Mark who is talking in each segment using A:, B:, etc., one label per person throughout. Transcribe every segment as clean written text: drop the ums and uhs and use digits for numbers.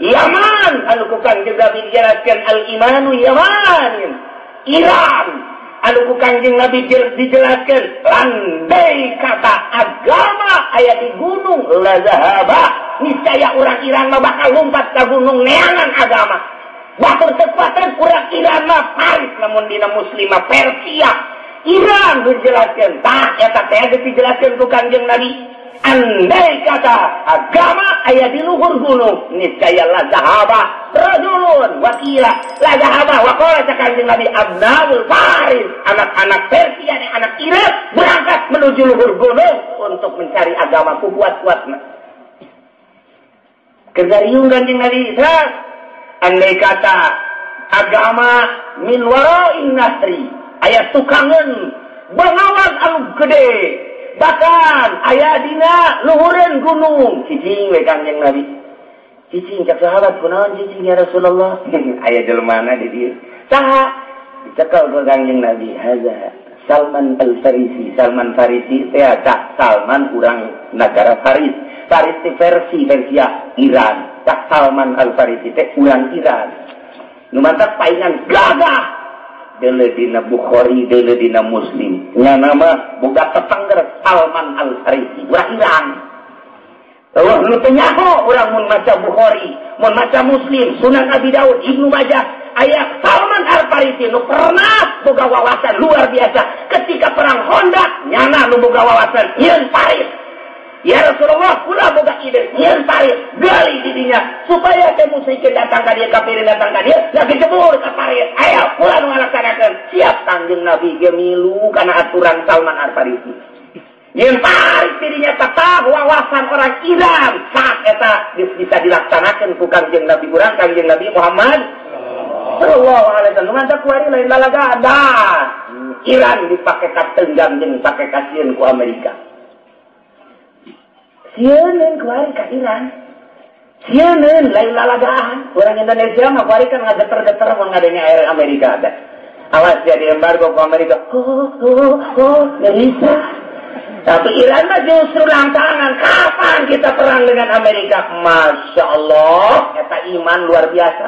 A: Yaman anu ku Kangjeng Nabi dijelaskeun al-imanu Yaman. Iran anu ku Kangjeng Nabi dijelaskeun landai kata agama aya di gunung la zahaba, niscaya urang Iran mah bakal lompat ka gunung neangan agama. Batur tekuatan urang Iran mah Faris lamun dina muslimah Persia. Iran dijelaskeun tah eta teh geus dijelaskeun ku Kangjeng Nabi. Andai kata agama aya di luhur gunung niscaya la zahaba rajulun wakila la zahaba wa qala Kangjeng Nabi abnaul Faris, anak-anak Persia dan anak Iran berangkat menuju luhur gunung untuk mencari agama ku kuat-kuatna. Keur Kangjeng Nabi andai kata agama min wara'in nahri aya tukangeun bengawan anu gede bahkan aya dina luhureun gunung cicing we Kangjeng Nabi cicing cak sahabat kunaon cicing ya Rasulullah aya jelema di dieu saha dicekel ku Kangjeng Nabi haza Salman al-Farisi. Salman Farisi teh cak Salman urang negara Faris. Faris teh versi Persia Iran. Cak Salman al-Farisi teh urang Iran nu mantak paingan gagah deuleu dina Bukhari deuleu dina Muslim nya nama boga tetangger Salman al-Farisi urang Iran. Eueuh nu teu nyaho urang mun maca Bukhari mun maca Muslim Sunan Abi Daud Ibnu Majah aya Salman al-Farisi nu pernah boga wawasan luar biasa ketika perang Khandaq nyana nu boga wawasan yeun Faris. Ya Rasulullah kula boga ide nyeun Faris gali didinya supaya teh musyrikin datang ka dieu kafirin datang ka dieu lagi jebur ka Faris aya kula nu ngalaksanakeun siap Kangjeng Nabi ge milu kana aturan Salman al-Farisi nyeun Faris didinya tetap wawasan orang Iran saat eta bisa dilaksanakeun ku Kangjeng Nabi urang Kangjeng Nabi Muhammad sallallahu alaihi wasallam. Mantap kuari lain lalaga dah Iran dipake katenggang jeung pake kasieun ku Amerika. Sieun kuari ka Iran. Sieun lain lalagaan. Orang Indonesia mah kuari kan ngageter-geter mun ngadenge air Amerika ada. Awas jadi embargo ku Amerika. Oh, bisa. Tapi Iran mah justru lantangan. Kapan kita perang dengan Amerika? Masya Allah, eta iman luar biasa.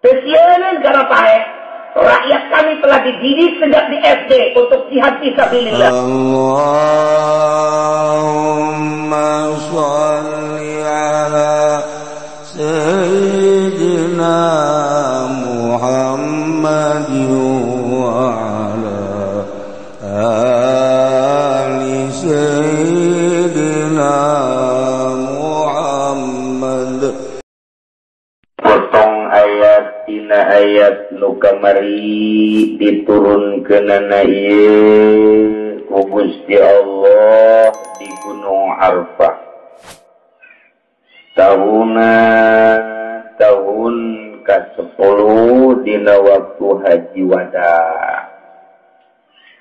A: Sieun karena paeh. Rakyat kami telah dididik sejak di SD untuk jihad fisabilillah.
B: Allahumma sholli ala sayyidina Muhammad wa ala ali sayyidina Muhammad.
A: Potong ayat dina ayat nu kamari diturunkeunana ieu ku Gusti Allah di Gunung Arfah. Tahun ke-10 dina waktu haji wada.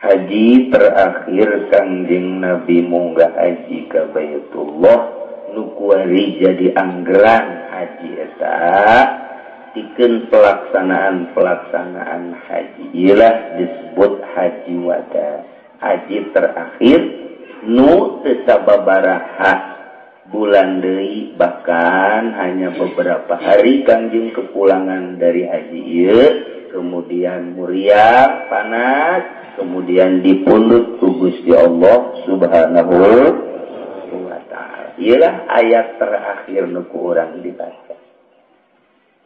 A: Haji terakhir Kangjeng Nabi munggah haji ka Baitullah nu kuari jadi anggeran haji eta tikeun pelaksanaan haji ialah disebut haji wada, haji terakhir nu teu sababaraha bulan deui bahkan hanya beberapa hari Kangjeng kepulangan dari haji ieu kemudian muriang panas kemudian dipundhut ku Gusti Allah Subhanahu wa taala. Ieulah ayat terakhir nu ku urang dibaca.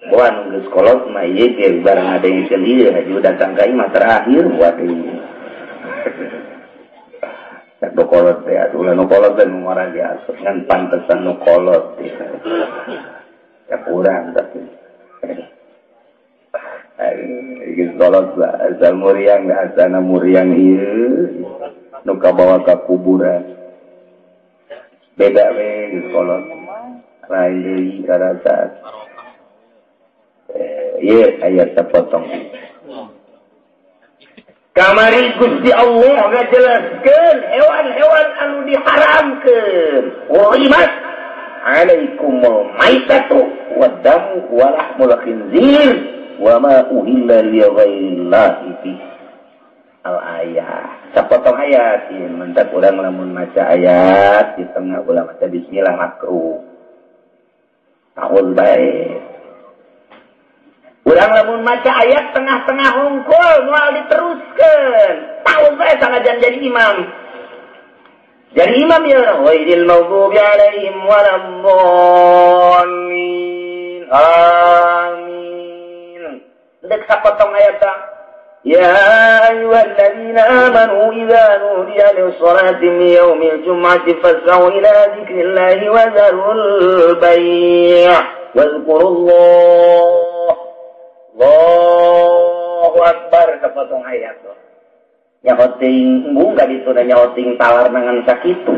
A: Wah nu geus kolot mah ieu ge barang ngadengkeun ieu haji datang ka imah terakhir waduh. Nu kolot teh atuh ulah nu kolot teh nu ngora ge asup ngan pantesan nu kolot teh. Ya kurang tapi. Geus kolot lah asal muriang da asana muriang ieu nu kabawa ka kuburan. Beda we geus kolot. Lain deui karasa. Ieu ayat sapotong. Kamari Gusti Allah ngajelaskeun hewan-hewan anu diharamkeun. Hurimat alaikumul maitatu wad-damu wa lahmul khinzir wa ma uhilla li ghairillahi bi. Al ayat. Sapotong ayat ieu mentak urang lamun maca ayat di tengah ulah maca bismillah makruh. Tahun bae. Urang lamun maca ayat tengah-tengah hungkul moal diteruskeun. Tahun bae sanajan jadi imam. Jadi imam ya urang ghairil maghdubi alaihim waladdallin. Amin. Dek sapotong ayat tah. Ya ayyuhalladzina amanu idza nudiya lis-salati min yaumil jum'ati fas'au ila dzikrillahi wa dzarul bai' wazkurullah. Allahu akbar kepotong ayat tuh. Nyahoting embung ka ditu da nyahoting talar nangan sakitu.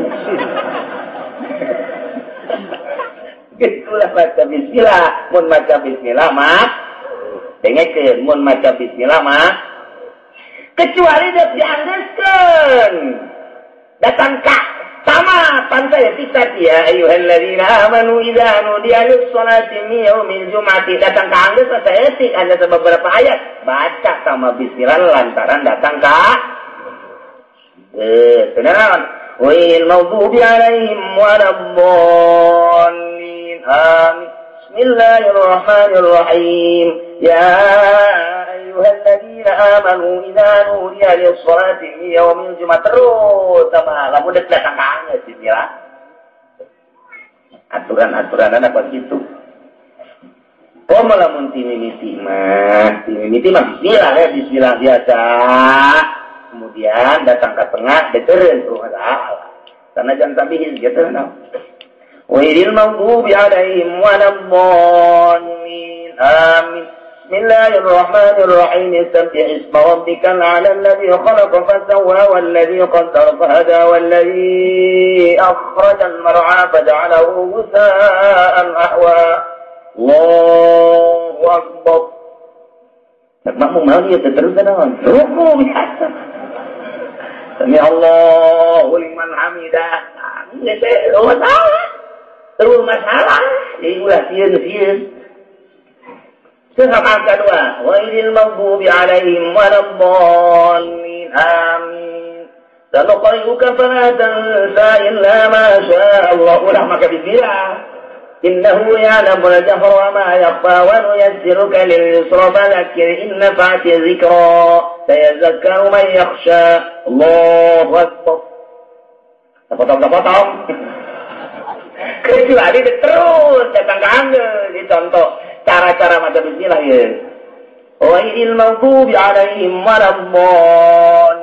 A: Gitulah baca bismillah, mun maca bismillah mah dengekeun, mun maca bismillah mah kecuali dek dianggeuskeun datang ka sama pantai tika ya ayyuhalladzina amanu idza nudiya lis-salati min yaumil jum'ati datang ka anggeus saeutik ada beberapa ayat baca sama bismillah lantaran datang ka tenawan wail maghdubi alaihim waladdallin. Amin. Bismillahirrahmanirrahim. Ya ayyuhalladzina amanu idza nudiya lis-salati min yaumil jum'ah terus sama lamun dek datang ka anggeus bismillah. Aturan-aturanana apa kitu. Komo lamun ti mimiti mah bismillah ya bismillah biasa. Kemudian datang ke tengah deteureun tuh masalah. Sanajan tabihin gitu nah. Ghairil maghdubi alaihim waladdallin. Amin. Bismillahirrahmanirrahim. Sabbih isma rabbikal a'la alladzi khalaqa fasawwa walladzi qaddara fahada walladzi akhrajal mar'a faja'alahu ghusaa'an ahwa. Allahu akbar. Makmum mau dia terus naon? Ruku biasa. Sami Allahu liman hamidah. Geus masalah. Terus masalah. Jadi ulah sieun-sieun. Rakaat kedua, ghairil maghdubi alaihim waladdallin. Amin. Sanuqri'uka fala tansa illa ma syaa Allah. Ulah maka bismillah. Innahu ya'lamul jahra wa ma yakhfa wa nuyassiruka lil yusra fadhakkir in nafa'ati dzikra sayadhakkaru man yakhsha. Allahu akbar. Potong-potong. Kecuali terus datang ke anggeus. Ini contoh cara-cara maca bismillah ya. Ghairil maghdubi alaihim waladdallin.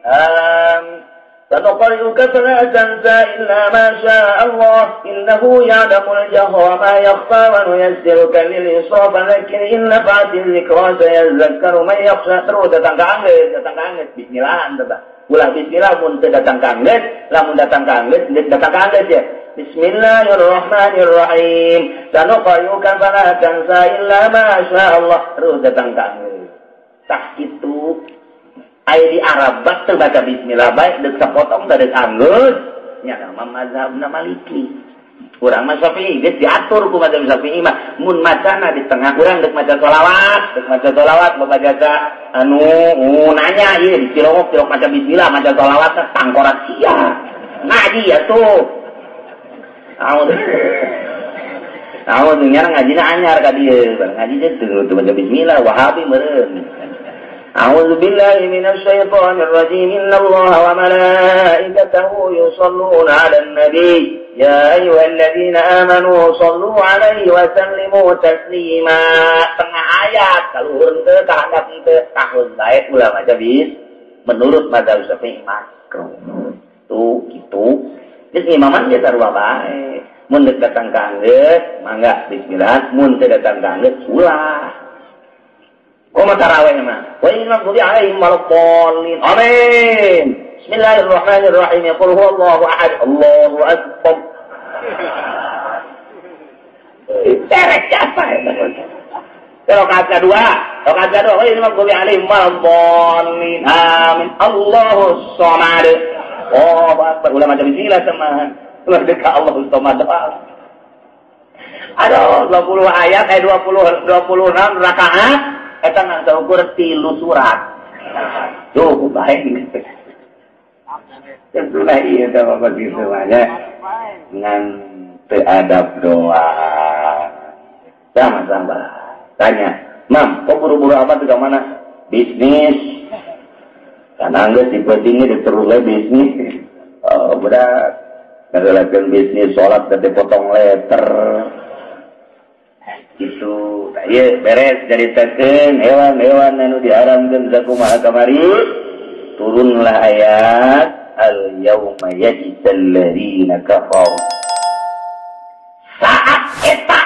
A: Amin. Sanuqri'uka fala tansa illa ma syaa Allah innahu ya'lamul jahra wa ma yakhfa wa nuyassiruka lil yusra fadzakkir in nafa'ati dzikra sayadhakkaru man yakhsha. Terus datang ka anggeus bismillah teh. Ulah bismillah mun teu datang ka anggeus, lamun datang ka anggeus, datang ka anggeus ya. Bismillahirrahmanirrahim. Sanuqri'uka fala tansa illa ma syaa Allah. Terus datang ka anggeus. Tah kitu. Aya di Arab teu baca bismillah bae deuk sapotong teh deuk anggeus nya mah mazhabna Maliki. Urang mah Syafi'i geus diatur ku mazhab Syafi'i mah mun macana di tengah urang deuk maca sholawat, babajaga anu nanya ieu di Cilongok maca bismillah maca sholawat tangkorak sia. Ngaji atuh. Amun nya ngajina anyar ka dieu, ngaji teh teu maca bismillah Wahabi meureun. A'udzu billahi minasyaitonir rajim. Innallaha wa malaikatahu yusholluna 'alan nabi. Ya ayyuhalladzina amanu shollu 'alaihi wa sallimu taslima. Tengah ayat kaluhur teu ka handap teu tahun bae ulah maca bis menurut mazhab Syafi'i makruh. Tuh kitu. Geus imaman ge sarua bae. Mun deuk datang ka anggeus mangga bismillah, mun teu datang ka anggeus ulah. Koma tarawih mah. Wa inna maghdubi alaihim waladdallin. Amin. Bismillahirrahmanirrahim. Qul huwallahu ahad. Allahu akbar. Terek siapa ya? Rakaat kedua. Wa inna maghdubi alaihim waladdallin. Amin. Allahus samad. Oh, akbar. Ulah macam bismillah sama. Ulah dekat Allahus samad. Aduh, 20 ayat 26 rakaat. Eta ngan saukur 3 surat. Tuh, baik. Tentulah iya sama begitu aja. Ngan teu adab doang. Sama-sama. Tanya, "Mam, kok buru-buru amat ke mana?" Bisnis. Karena geus dipentingnya diterus bisnis. Oh, berat. Ngelakuin bisnis, sholat dan dipotong letter. Itu, ieu beres caritakeun hewan-hewan anu diharamkeun sakumaha kamari. Turunlah ayat al-yauma yajzal ladzina kafaru. Saat eta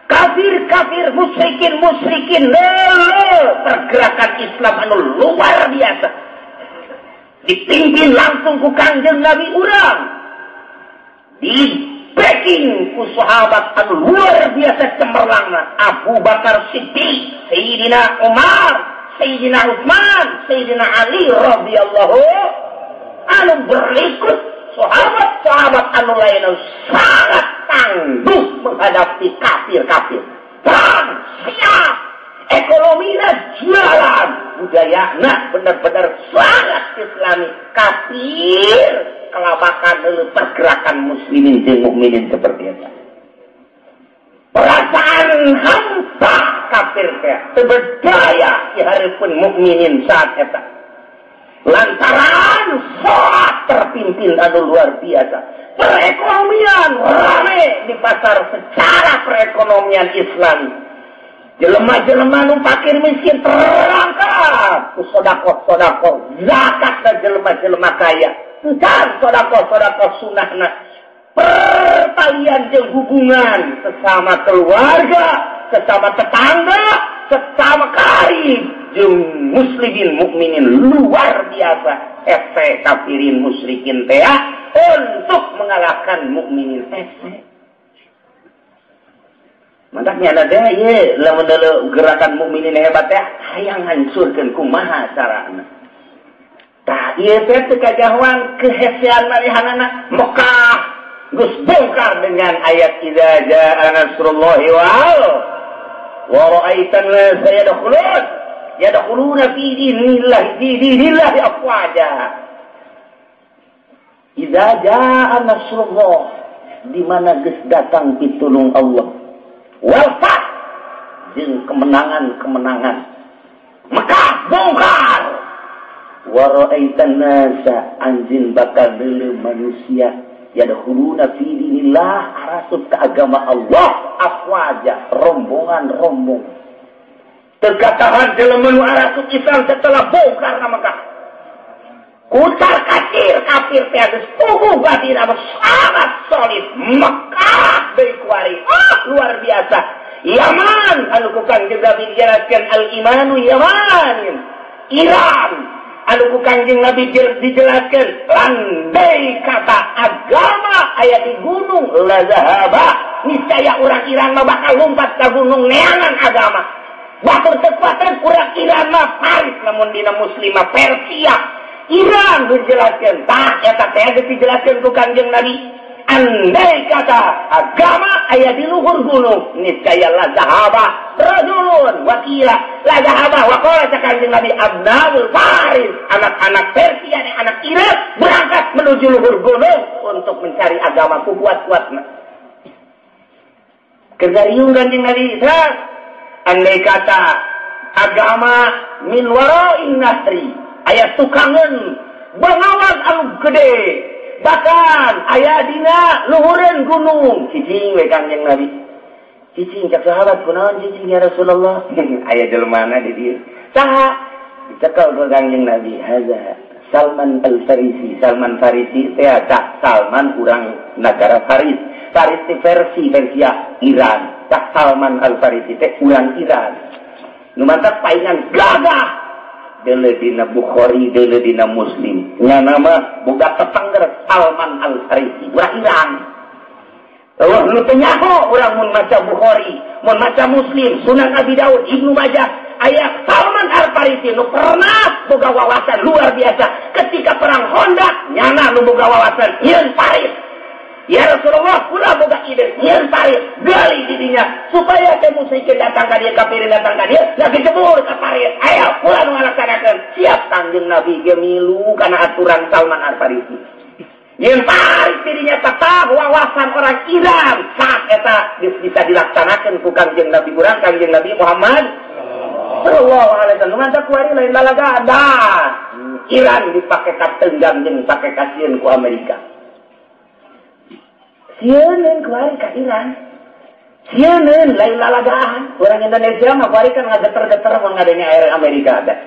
A: kafir-kafir musyrikin lele pergerakan Islam anu luar biasa dipimpin langsung ku Kangjeng Nabi urang, di backing ku sahabat anu luar biasa cemerlangna, Abu Bakar Siddiq, Sayyidina Umar, Sayyidina Utsman, Sayyidina Ali radhiyallahu anu berikut sahabat-sahabat anu lain sangat tangguh menghadapi kafir-kafir. Perang siap, ekonominya jalan, budayana benar-benar sangat islami. Kafir kelabakan oleh pergerakan muslimin jeung mukminin seperti itu. Perasaan hampa kafir teh teu berdaya di hareupeun mukminin saat eta. Lantaran sholat terpimpin anu luar biasa. Perekonomian rame di pasar secara perekonomian Islam. Jelema-jelema nu fakir miskin terangkat ku sedekah-sedekah, zakat dan jelema-jelema kaya. Encan sedekah-sedekah sunahna. Pertalian jeung hubungan sesama keluarga, sesama tetangga, sesama karib jeung muslimin mukminin luar biasa. Efek kafirin musyrikin teh untuk mengalahkan mukminin efek. Mantaknya ada teh ye lamun gerakan mukminin hebat teh hayang hancurkeun kumaha carana. Tah ieu teh teu kajahoan kehesean manehanana Mekah geus bongkar dengan ayat idza jaa nasrullahi wal wa ra'aitan nasa yadkhuluna fi dinillahi afwaja. Idza jaa nasrullah, di mana geus datang pitulung Allah wal fath jeung kemenangan-kemenangan Mekah bongkar. Wa ra'aitan nasa, anjin bakal deuleu manusia yadkhuluna fi dinillah, arasup ke agama Allah afwaja, rombongan-rombongan. Terkatahan jelema nu arasup Islam setelah bongkar ka Mekah. Kucar kacir kafir teh geus puguh batina sangat solid. Mekah deui kuari luar biasa. Yaman anu ku Kangjeng Nabi dijelaskeun al-imanu Yaman. Iran anu ku Kangjeng Nabi dijelaskeun landai kata agama aya di gunung la zahaba, niscaya urang Iran mah bakal lompat ka gunung neangan agama. Batur tekuatan urang Iran mah Faris lamun dina muslimah Persia. Iran dijelaskeun tah eta teh geus dijelaskeun ku Kangjeng Nabi. Andai kata agama aya di luhur gunung niscaya la zahaba rajulun wakila la zahaba waqala Kangjeng Nabi abnaul Faris, anak-anak Persia dan anak Iran berangkat menuju luhur gunung untuk mencari agama ku kuat-kuatna. Kegariung Kangjeng Nabi Isa, andai kata agama min wara'in nahri aya tukangan bengawan anu gede bahkan aya dina luhureun gunung cicing we Kangjeng Nabi. Cicing cak sahabat kunaon cicing ya Rasulullah? Aya jelmana di dieu. Saha? Dicekal ku Kangjeng Nabi, haza Salman Al-Farisi. Salman Farisi teh cak Salman urang nagara Faris. Faris teh versi Persia Iran. Cak Salman Al-Farisi teh urang Iran. Nu mantak paingan gagah. Deuleu dina Bukhari, deuleu dina Muslim. Nya nama boga tetangger Salman Al-Farisi, urang Iran. Eueuh nu teu nyaho urang mun maca Bukhari, mun maca Muslim, Sunan Abi Daud, Ibnu Majah, aya Salman Al-Farisi nu pernah boga wawasan luar biasa ketika perang Khandaq, nyana nu boga wawasan nyieun Faris. Ya Rasulullah, kula boga ide nyieun Faris, gali didinya supaya teh musyrikin datang ka dieu, kafirin datang ka dieu, lagi jebur ka Faris. Ayo kula nu ngalaksanakeun. Siap Kangjeng Nabi ge milu kana aturan Salman Al-Farisi. Yang tarik dirinya tetap wawasan orang Iran saat eta bisa dilaksanakan ku Kangjeng Nabi urang Kangjeng Nabi Muhammad sallallahu alaihi wasallam. Mantap kuari lain lalagaan dah. Iran dipake katenggang jeung pake kasieun ku Amerika. Sieun kuari ka Iran. Sieun lain lalagaan. Orang Indonesia mah kuari kan ngageter-geter mun ngadenge air Amerika ada.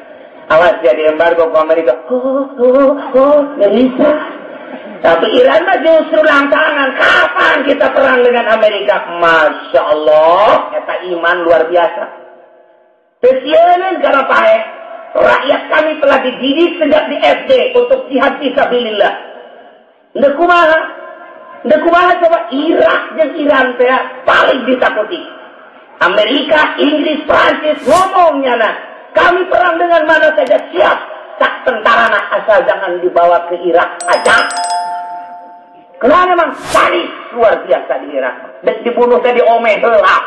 A: Awas jadi embargo ku Amerika. Oh oh oh gelisah. Tapi Iran mah justru lantangan. Kapan kita perang dengan Amerika? Masya Allah, eta iman luar biasa. Pesieun karena pae. Rakyat kami telah dididik sejak di SD untuk jihad fisabilillah. Ndek kumaha? Ndek kumaha coba Irak jeung Iran teh paling ditakuti. Amerika, Inggris, Prancis ngomongnya nah, kami perang dengan mana saja siap. Tak tentara asal jangan dibawa ke Irak aja. Karena memang sadis luar biasa di Irak. Dan dibunuh teh diomeh heula.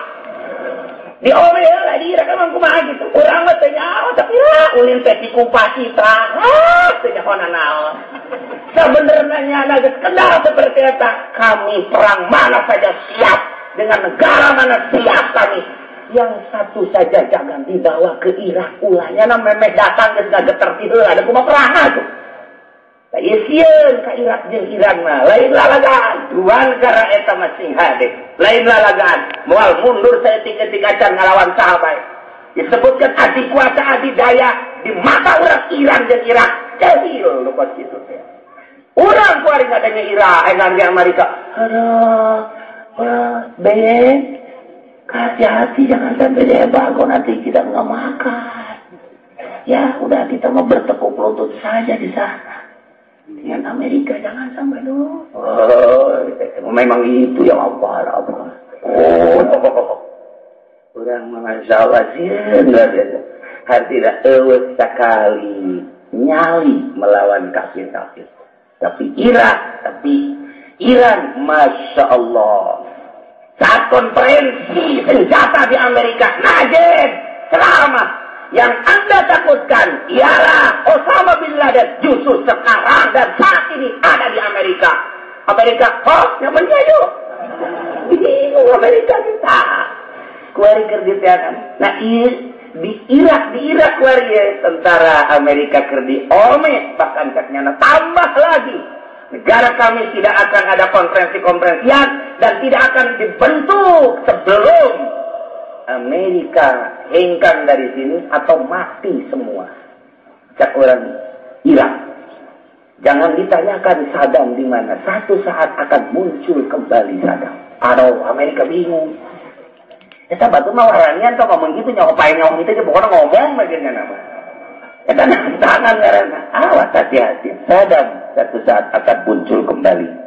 A: Diomeh heula di Irak emang kumaha gitu. Urang mah teh nyaho tapi lah ulin teh dikupas citra. Ah, teh nyaho nanaon. Sebenarnya nyana geus kenal seperti eta. Kami perang mana saja siap, dengan negara mana siap kami. Yang satu saja jangan dibawa ke Irak ulahnya na memeh datang geus ngageter ti heula da kumaha perang tuh. Sieun ka Irak jeung Iran mah lain lalagaan duan karena eta mah sing hade lain lalagaan moal mundur saeutik-eutik acan ngalawan saha bae disebutkan adi kuasa adi daya di mata urang Iran jeung Irak jahil nu kos kitu teh urang kuari ngadenge Irak aya ngadenge Amerika aduh ben hati-hati jangan sampai diembargo nanti kita nggak makan ya udah kita mau bertekuk lutut saja di sana dengan Amerika jangan sampai dulu. Oh, memang itu yang apa. Oh, orang masalah sih luar biasa. Hati dah eueuh sekali nyali melawan kafir-kafir. Tapi Irak, tapi Iran, masya Allah. Saat konferensi senjata di Amerika, Najib ceramah. Yang Anda takutkan ialah Osama bin Laden justru sekarang dan saat ini ada di Amerika. Amerika, oh, nyamannya yuk. Bingung Amerika kita. Kuari keur diteangan. Nah, di Irak kuari ya, tentara Amerika keur diome bahkan ceknya tambah lagi. Negara kami tidak akan ada konferensi-konferensian dan tidak akan dibentuk sebelum Amerika hengkang dari sini atau mati semua. Cak orang Irak. Jangan ditanyakan Saddam di mana. Satu saat akan muncul kembali Saddam. Aduh, Amerika bingung. Eta batu mah waranian tong ngomong gitu nyaho pae ngomong itu pokoknya ngomong bagian nama. Eta tangan ngaranna. Awas hati-hati. Saddam satu saat akan muncul kembali.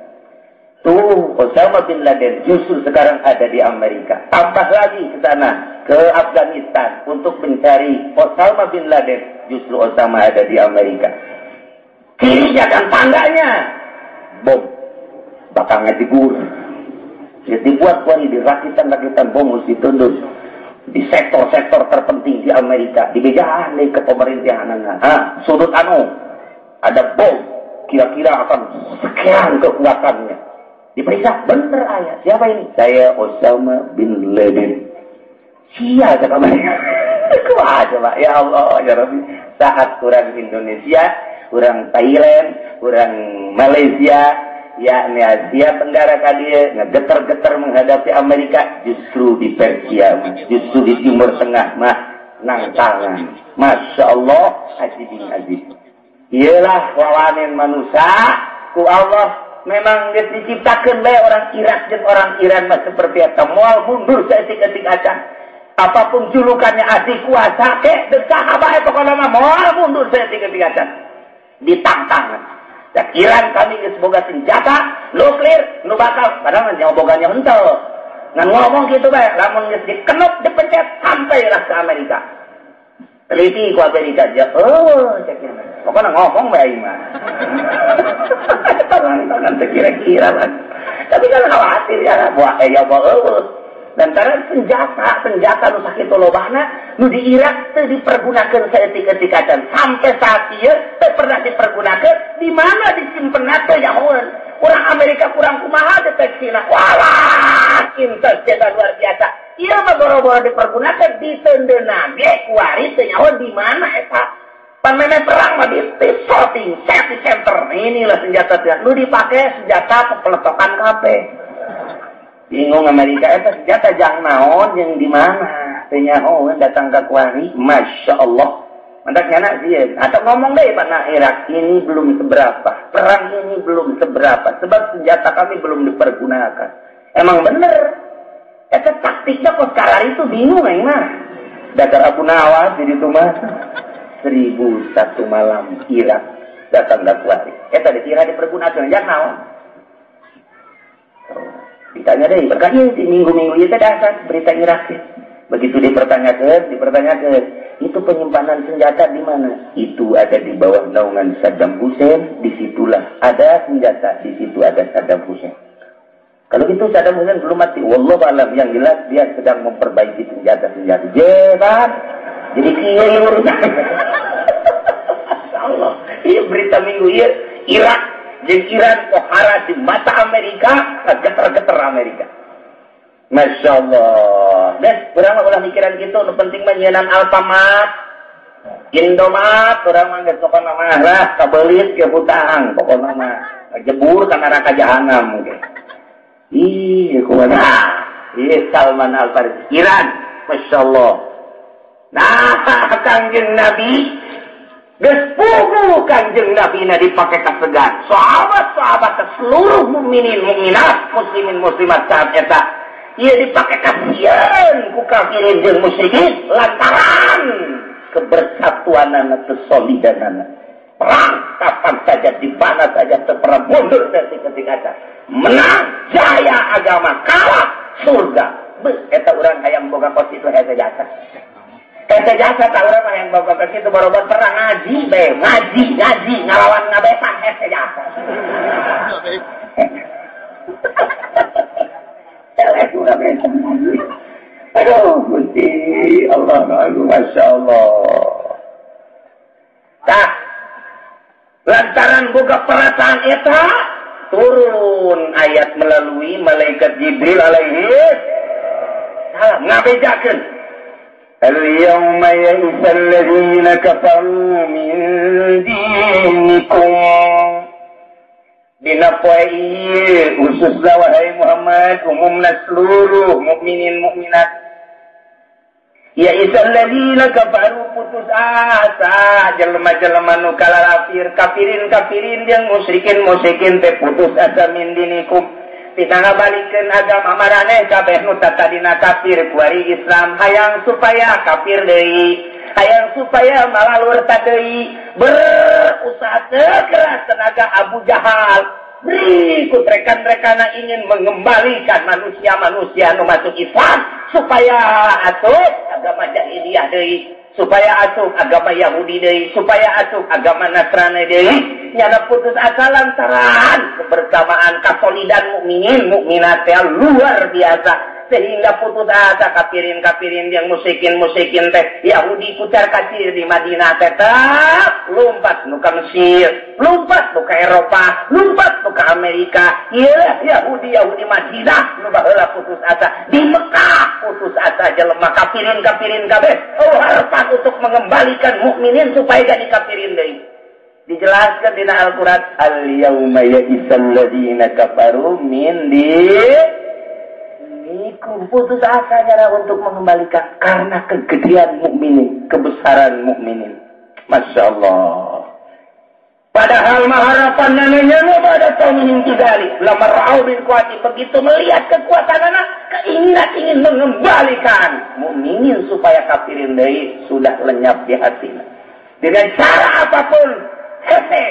A: Tuh Osama bin Laden justru sekarang ada di Amerika. Tambah lagi ke sana, ke Afghanistan untuk mencari Osama bin Laden. Justru Osama ada di Amerika. Kirinya dan tangganya bom bakal ngajigur. Jadi dibuat kuari di rakitan-rakitan bom harus ditunduk di sektor-sektor terpenting di Amerika. Dibejaan nih ke pemerintahan. Ah, sudut anu ada bom kira-kira akan sekian kekuatannya. Diperiksa, bener ayah. Siapa ini? Saya Osama bin Laden. Sia cakap mereka. Kuah coba. Ya Allah, ya Rabbi. Saat orang Indonesia, orang Thailand, orang Malaysia, yakni Asia Tenggara kali ngegeter-geter menghadapi Amerika, justru di Persia, justru di Timur Tengah mah nang tangan. Masya Allah, ajibin ajib. Iyalah wawanen manusia, ku Allah memang diciptakan bae orang Irak dan orang Iran mah seperti eta moal mundur saeutik-eutik acan. Apapun julukannya adi kuasa ke deuk bae pokona mah moal mundur saeutik-eutik acan. Ditantang. Da Iran kami geus boga senjata nuklir nu bakal padahal mah boganya henteu. Ngan ngomong kitu bae lamun geus dikenup dipencet sampailah ke Amerika. Teliti ku Amerika aja. Oh, cek pokoknya ngomong bae mah. Tangan sekira-kira lah. Tapi kan khawatir ya, buah ya buah. Lantaran senjata nu sakitu lobana nu di Irak teu dipergunakeun saeutik-eutik acan. Sampai saat ieu teu pernah dipergunakeun, di mana disimpenna teh nyahoeun. Urang Amerika kurang kumaha deteksina. Walah, intelijen luar biasa. Ieu mah boro-boro dipergunakan ditendeuna ge kuari teu nyaho di mana eta. Pameme perang mah di sorting, safety center. Inilah senjata teh. Nu dipake senjata pepeletokan kabeh. Bingung Amerika eta senjata jang naon jeung di mana? Teu nyaho datang ka kuari, Masya Allah. Mantak nyana sieun. Atau ngomong deh pada Irak ini belum seberapa, perang ini belum seberapa, sebab senjata kami belum dipergunakan. Emang bener. Eta taktiknya kok sekarang itu bingung aing mah. Dasar Abu Nawas jadi itu mah. 1001 malam Irak datang ka kuari. Eta dikira dipergunakan jang naon. Ditanya deh, berkanya di minggu-minggu itu dasar berita Irak sih. Begitu dipertanyakan, itu penyimpanan senjata di mana? Itu ada di bawah naungan Saddam Hussein, disitulah ada senjata, di situ ada Saddam Hussein. Kalau gitu Saddam Hussein belum mati, wallahu alam, yang jelas dia sedang memperbaiki senjata-senjata. Jebat, jadi kieu urusan. Allah, ini berita minggu ieu Irak jeung Iran pohara di mata Amerika, geter-geter Amerika. Masya Allah. Des, urang mah ulah mikiran gitu, nu penting mah nyieunnan Alfamart, Indomaret, urang mah geus pokona mah lah kabelit ke hutang, pokona mah jebur ka neraka jahanam ge. Ih, kumaha? Ih, Salman Al-Farisi, Iran, Masya Allah. Nah, Kangjeng Nabi geus puguh Kangjeng Nabi na dipake kasegan. Sahabat-sahabat seluruh mukminin, mukminat, muslimin, muslimat saat eta ia dipakai kasihan ku kafirin jeung musyrikin lantaran kebersatuanana, kesolidanana. Perang kapan saja, di mana saja, pernah mundur dari ketika menang jaya agama, kalah surga. Beuh, eta urang hayang boga kos itu hese jasa. Hese jasa ta urang hayang boga kos itu boro-boro perang ngaji bae, ngaji, ngalawan ngabesan hese jasa. Aduh, Gusti Allah, Masya Allah. Tah, lantaran boga perasaan eta turun ayat melalui malaikat Jibril alaihi salam ngabejakeun.
B: Al-yawma ya'isal ladzina kafaru min dinikum.
A: Dina poe ieu khususna wahai Muhammad, umumna seluruh mukminin mukminat. Ya isal ladzina kafaru putus asa jelema-jelema nu kalalafir, kafirin-kafirin jeung musyrikin-musyrikin teh putus asa min dinikum. Tina ngabalikeun agama maraneh kabeh nu tatadina kafir kuari Islam hayang supaya kafir deui, hayang supaya malalur deui, berusaha sekeras tenaga Abu Jahal berikut rekan-rekana ingin mengembalikan manusia-manusia nu masuk Islam supaya asup agama jahiliyah deui, supaya asup agama Yahudi deui, supaya asup agama Nasrani deui. Nyana putus asa lantaran kebersamaan kasolidan mukminin mukminat luar biasa sehingga putus asa kafirin-kafirin yang musyrikin-musyrikin teh Yahudi kucar kacir di Madinah tetap lompat nu ka Mesir, lompat nu ka Eropa, lompat nu ka Amerika. Ieu Yahudi-Yahudi Madinah nu baheula putus asa, di Mekah putus asa jelema kafirin-kafirin kabeh. Oh, harapan untuk mengembalikan mukminin supaya jadi kafirin deui. Dijelaskan dina Al-Qur'an,
B: al-yauma ya'isal ladzina kafaru min
A: dinikum. Putus asa cara untuk mengembalikan karena kegedean mukminin, kebesaran mukminin. Masya Allah. Padahal harapan neneknya pada tahun tiga lama ra'au bin kuati, begitu melihat kekuatan anak, keinginan ingin mengembalikan mukminin supaya kafirin deui sudah lenyap di hatinya. Dengan cara apapun, hese.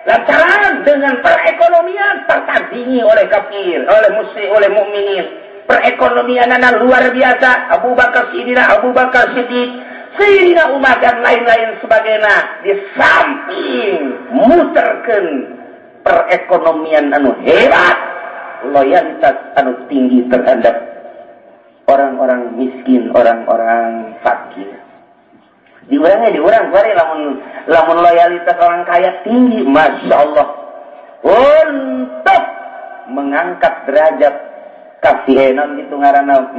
A: Lantaran dengan perekonomian tertandingi oleh kafir, oleh musyrik, oleh mukminin. Perekonomian anak luar biasa. Abu Bakar Sidina, Abu Bakar Siddiq, Sayyidina Umar dan lain-lain sebagainya. Di samping muterkeun perekonomian anu hebat, loyalitas anu tinggi terhadap orang-orang miskin, orang-orang fakir. Diurangnya diurang kuari lamun lamun loyalitas orang kaya tinggi, Masya Allah. Untuk
B: mengangkat derajat kasienon gitu ngaranna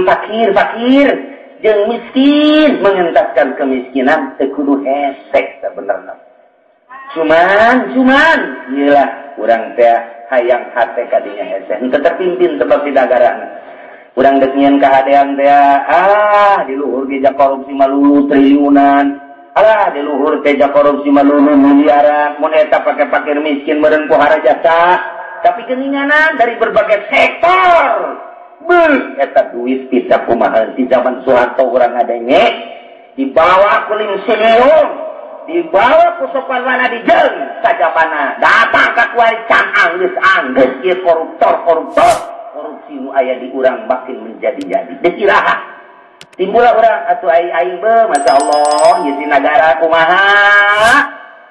B: fakir jeung miskin mengentaskan kemiskinan teu kudu hesek sabenerna. Cuman ieulah urang teh hayang hate kadinya hese henteu terpimpin sebab didagarana. Urang deuk nyieun kahadean teh di luhur ge korupsi malulu triliunan. Alah di luhur teh korupsi malulu miliaran. Mun eta pake fakir miskin meureun ku harajasa. Tapi keninganan dari berbagai sektor. Beuh eta duit tidak kumaha di zaman Soeharto urang ngadenge dibawa ku Lim Siniung, dibawa ku sopan wana di jeung sajabana datang ka kuari can anggeus ieu koruptor korupsi nu aya di urang makin menjadi-jadi deuk iraha timbul urang atuh aing beuh masyaallah ieu si nagara kumaha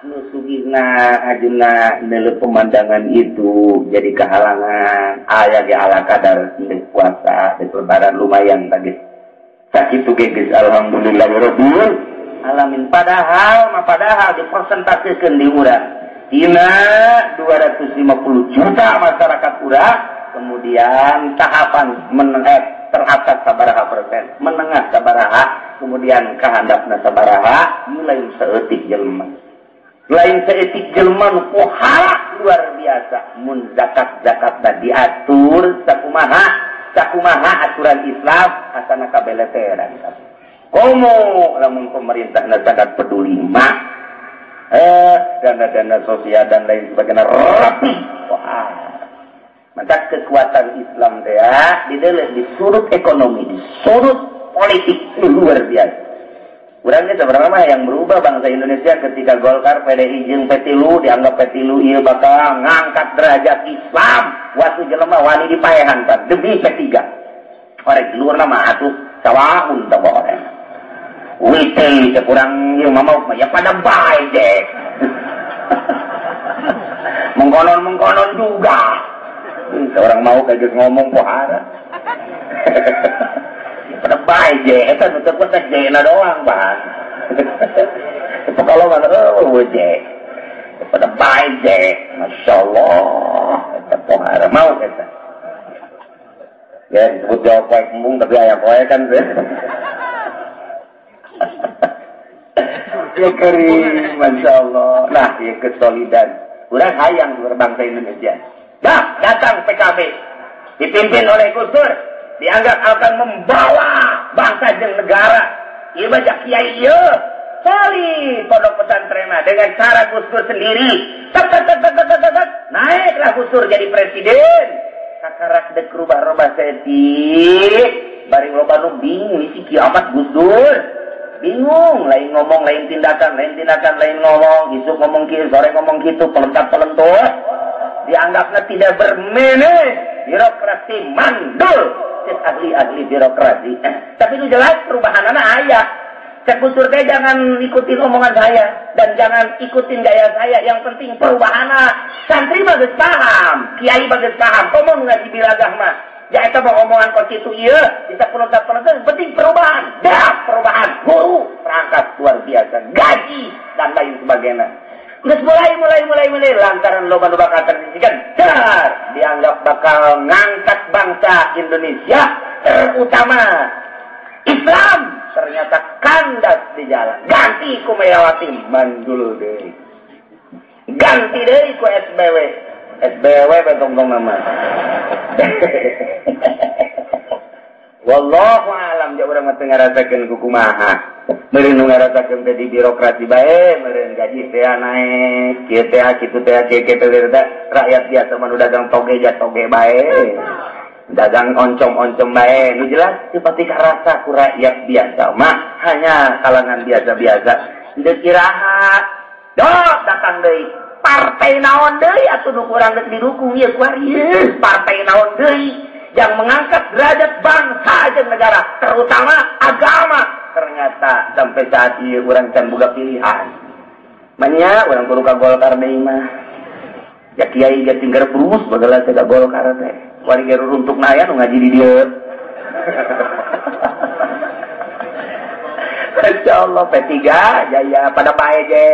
B: nu sugihna ajeuna neuleuh pemandangan itu jadi kehalangan aya ge ala kadar deuk puasa deuk lebaran lumayan tadi sakitu ge geus alhamdulillah rabbil alamin. Padahal dipresentasekeun di urang dina 250 juta masyarakat urang, kemudian tahapan menengah teratas sabaraha persen, menengah sabaraha, kemudian kahandapna sabaraha, mulai saeutik jelema. Lain saeutik jelema nu poha luar biasa mun zakat-zakatna diatur sakumaha aturan Islam asana kabeleteran. Komo lamun pemerintahna sangat peduli mah dana-dana sosial dan lain sebagainya rapi. Wah. Maka kekuatan Islam teh dideleh di sudut ekonomi, di sudut politik luar biasa. Urang ge sebenarnya mah yang berubah bangsa Indonesia ketika Golkar, PDI jeung P3 dianggap P3 ieu bakal ngangkat derajat Islam, waktu jelema wani dipaehan pan demi P3. Orek luarna mah atuh sawaun teh orang. Wite kurang ieu mah mau ya pada bae deh. Mengkonon-mengkonon juga. Seorang mau kayak ngomong pohara. Pada bae je, eta nu teu kuat jena doang, Bang. Kalau mana je. Pada bae je, masyaallah, eta pohara mau eta. Ya disebut jawab poe embung tapi aya poe kan. Ya kering, masya Allah. Nah, ya kesolidan. Urang hayang berbangsa Indonesia. Dah, datang PKB. Dipimpin oleh Gus Dur. Dianggap akan membawa bangsa dan negara. Ieu mah kiai ieu. Solid pondok pesantren dengan cara Gus Dur sendiri. Tet tet tet tet tet tet. Naiklah Gus Dur jadi presiden. Kakarak dek rubah-rubah setik. Bari loba nu bingung isi kiamat Gus Dur. Bingung, lain ngomong, lain tindakan, lain ngomong, isuk ngomong kieu, sore ngomong kitu, pelentat-pelentut. Dianggapnya tidak bermene, birokrasi mandul, cek ahli-ahli birokrasi. Tapi itu jelas perubahan anak ayah. Cek Gus Dur teh jangan ikutin omongan saya dan jangan ikutin gaya saya. Yang penting perubahan. Santri mah geus paham, kiai mah geus paham, komo ngaji bilagah mah. Ya eta mah omongan kos itu ieu, bisa pelontar-pelontar, penting perubahan. Dah perubahan, guru perangkat luar biasa, gaji dan lain sebagainya. Geus mulai lantaran loba nu bakal tersisihkan, dar dianggap bakal ngangkat bangsa Indonesia terutama Islam ternyata kandas di jalan. Ganti ku Megawati mandul deui. Ganti deui ku SBW. SBW betong-tong nama. Wallahu alam ja urang mah teu ngarasakeun ku kumaha. Meureun nu ngarasakeun teh di birokrasi bae, meureun gaji teh naik, kieu teh kitu teh kieu teh rakyat biasa mah nu dagang toge ja toge bae. Dagang oncom-oncom bae. Nu jelas teu pati karasa ku rakyat biasa mah, hanya kalangan biasa-biasa. Deuk iraha. Dok datang deui. Partai naon deui atuh nu kurang geus didukung ieu kuari partai naon deui yang mengangkat derajat bangsa jeung negara terutama agama. Ternyata sampai saat ieu urang can boga pilihan. Manya urang kudu ka Golkar deui mah. Ya kiai ge tinggal berus bageula teh ka Golkar teh. Kuari ge ruruntukna aya nu ngaji di dieu. Insyaallah P3 jaya pada bae je.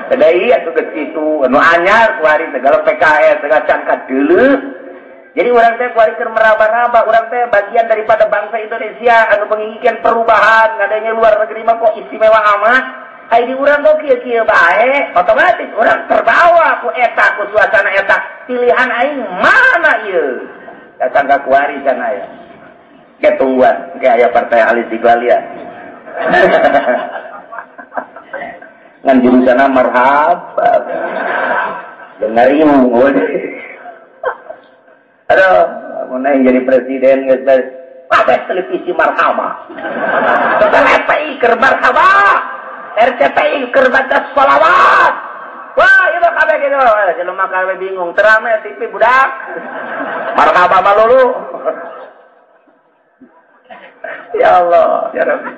B: Tadai atuh geus kitu anu anyar kuari segala PKS segala can kadeuleuh. Jadi urang teh kuari keur meraba-raba, urang teh bagian daripada bangsa Indonesia anu menginginkan perubahan, ngadanya luar negeri mah kok istimewa amat. Ai di urang kok kieu-kieu bae, otomatis urang terbawa ku eta, ku suasana eta. Pilihan aing mana ieu? Datang ka kuari sana ya. Ke tungguan, ke aya partai Al Istiqlal ya. Ngan jurusanna marhaba. Dengar ieu. Aduh, mau naik jadi presiden geus beres. Kabeh televisi marhaba. TVRI keur marhaba. RCTI keur baca sholawat. Wah, ieu mah kabeh kitu. Jelema kabeh bingung, terame TV budak. Marhaba malulu. Ya Allah, ya Rabbi.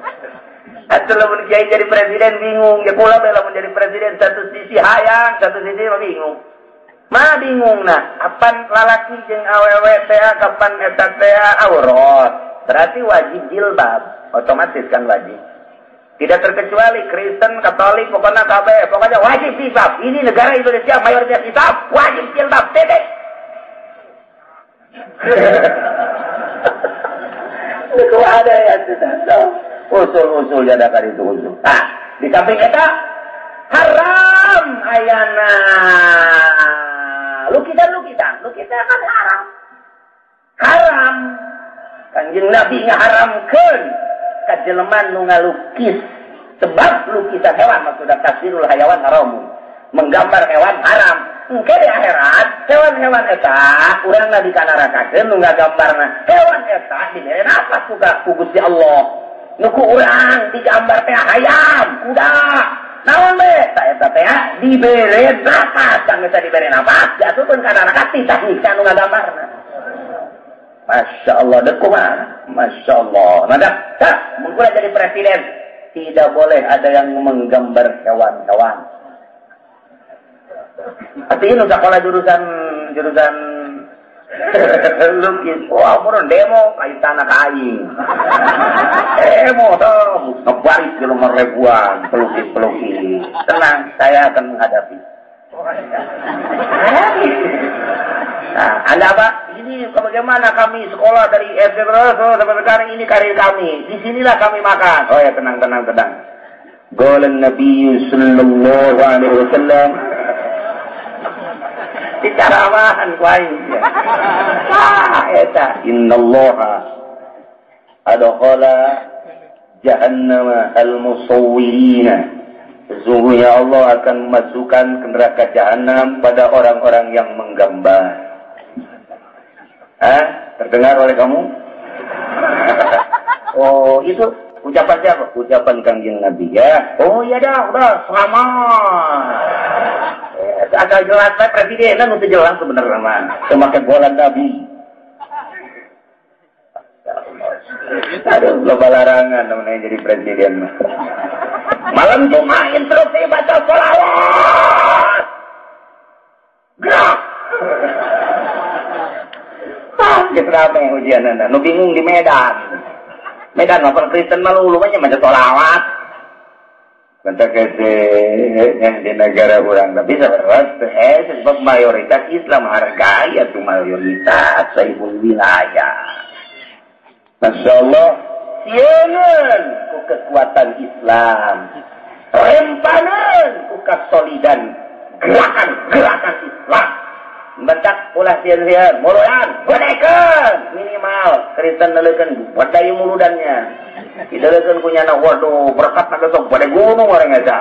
B: Atuh lamun kiai jadi presiden bingung, ya kula bae lamun jadi presiden satu sisi hayang, satu sisi mah bingung. Mah bingung nah, apan lalaki jeung awewe teh kapan eta teh aurat. Berarti wajib jilbab, otomatis kan wajib. Tidak terkecuali Kristen, Katolik, pokoknya kabeh, pokoknya wajib jilbab. Ini negara Indonesia mayoritas Islam, wajib jilbab, titik. Itu ada ya sudah. Usul-usul jadakan itu usul. Nah, di samping eta haram ayana lukisan-lukisan, lukisan kan haram. Haram. Kanjeng Nabi ngaharamkeun ka jelema nu ngalukis. Sebab lukisan hewan maksudna tafsirul hayawan haramun. Menggambar hewan haram. Engke di akhirat hewan-hewan eta urangna dikanarakakeun nu ngagambarna. Hewan eta dibere napas ku Gusti Allah. Nu ku urang digambar teh hayam, kuda. Naon be? Ta eta teh dibere napas, tang geus dibere napas, jatuhkeun ka neraka titah nyiksa nu ngagambarna. Masya Allah, dek kumaha? Masya Allah. Nah, dah, mun kula jadi presiden, tidak boleh ada yang menggambar hewan-hewan. Artinya nu sakola jurusan lukis, wah murun demo kayu tanah ka aing. Demo tuh, ngebaris di nomor ribuan pelukis-pelukis. Tenang, saya akan menghadapi. Nah, Anda apa? Ini bagaimana kami sekolah dari SD sampai sekarang ini karir kami. Disinilah kami makan. Oh ya, tenang, tenang, tenang. Qala Nabi sallallahu alaihi wasallam. Dicaramahan ku aing. Ah, eta innallaha adkhala jahannama al-musawwirina. Sesungguhnya Allah akan memasukkan ke neraka jahanam pada orang-orang yang menggambar. Hah? Terdengar oleh kamu? Oh, itu ucapan siapa? Ucapan Kangjeng Nabi ya. Oh iya dah, udah selamat. Agak jelas lah presiden kan untuk jelas sebenarnya mah. Semakin bola Nabi. Aduh, loba larangan namanya jadi presiden mah. Malam Jumat instruksi baca sholawat. Gerak. Ah, geus rame ujianana. Nu bingung di Medan. Medan mah Kristen mah lulu banyak maca sholawat. Bentar kese yang di negara urang tapi sebenarnya sebab mayoritas Islam hargai atau mayoritas sahibul wilayah. Masya Allah, sieun ku kekuatan Islam, rempaneun ku kasolidan gerakan-gerakan Islam. Bentak ulah sieun-sieun, muludan, godekeun minimal Kristen neuleukeun badai muludannya. Dideleukeun ku nyana, waduh berkat na besok badai gunung orang eta.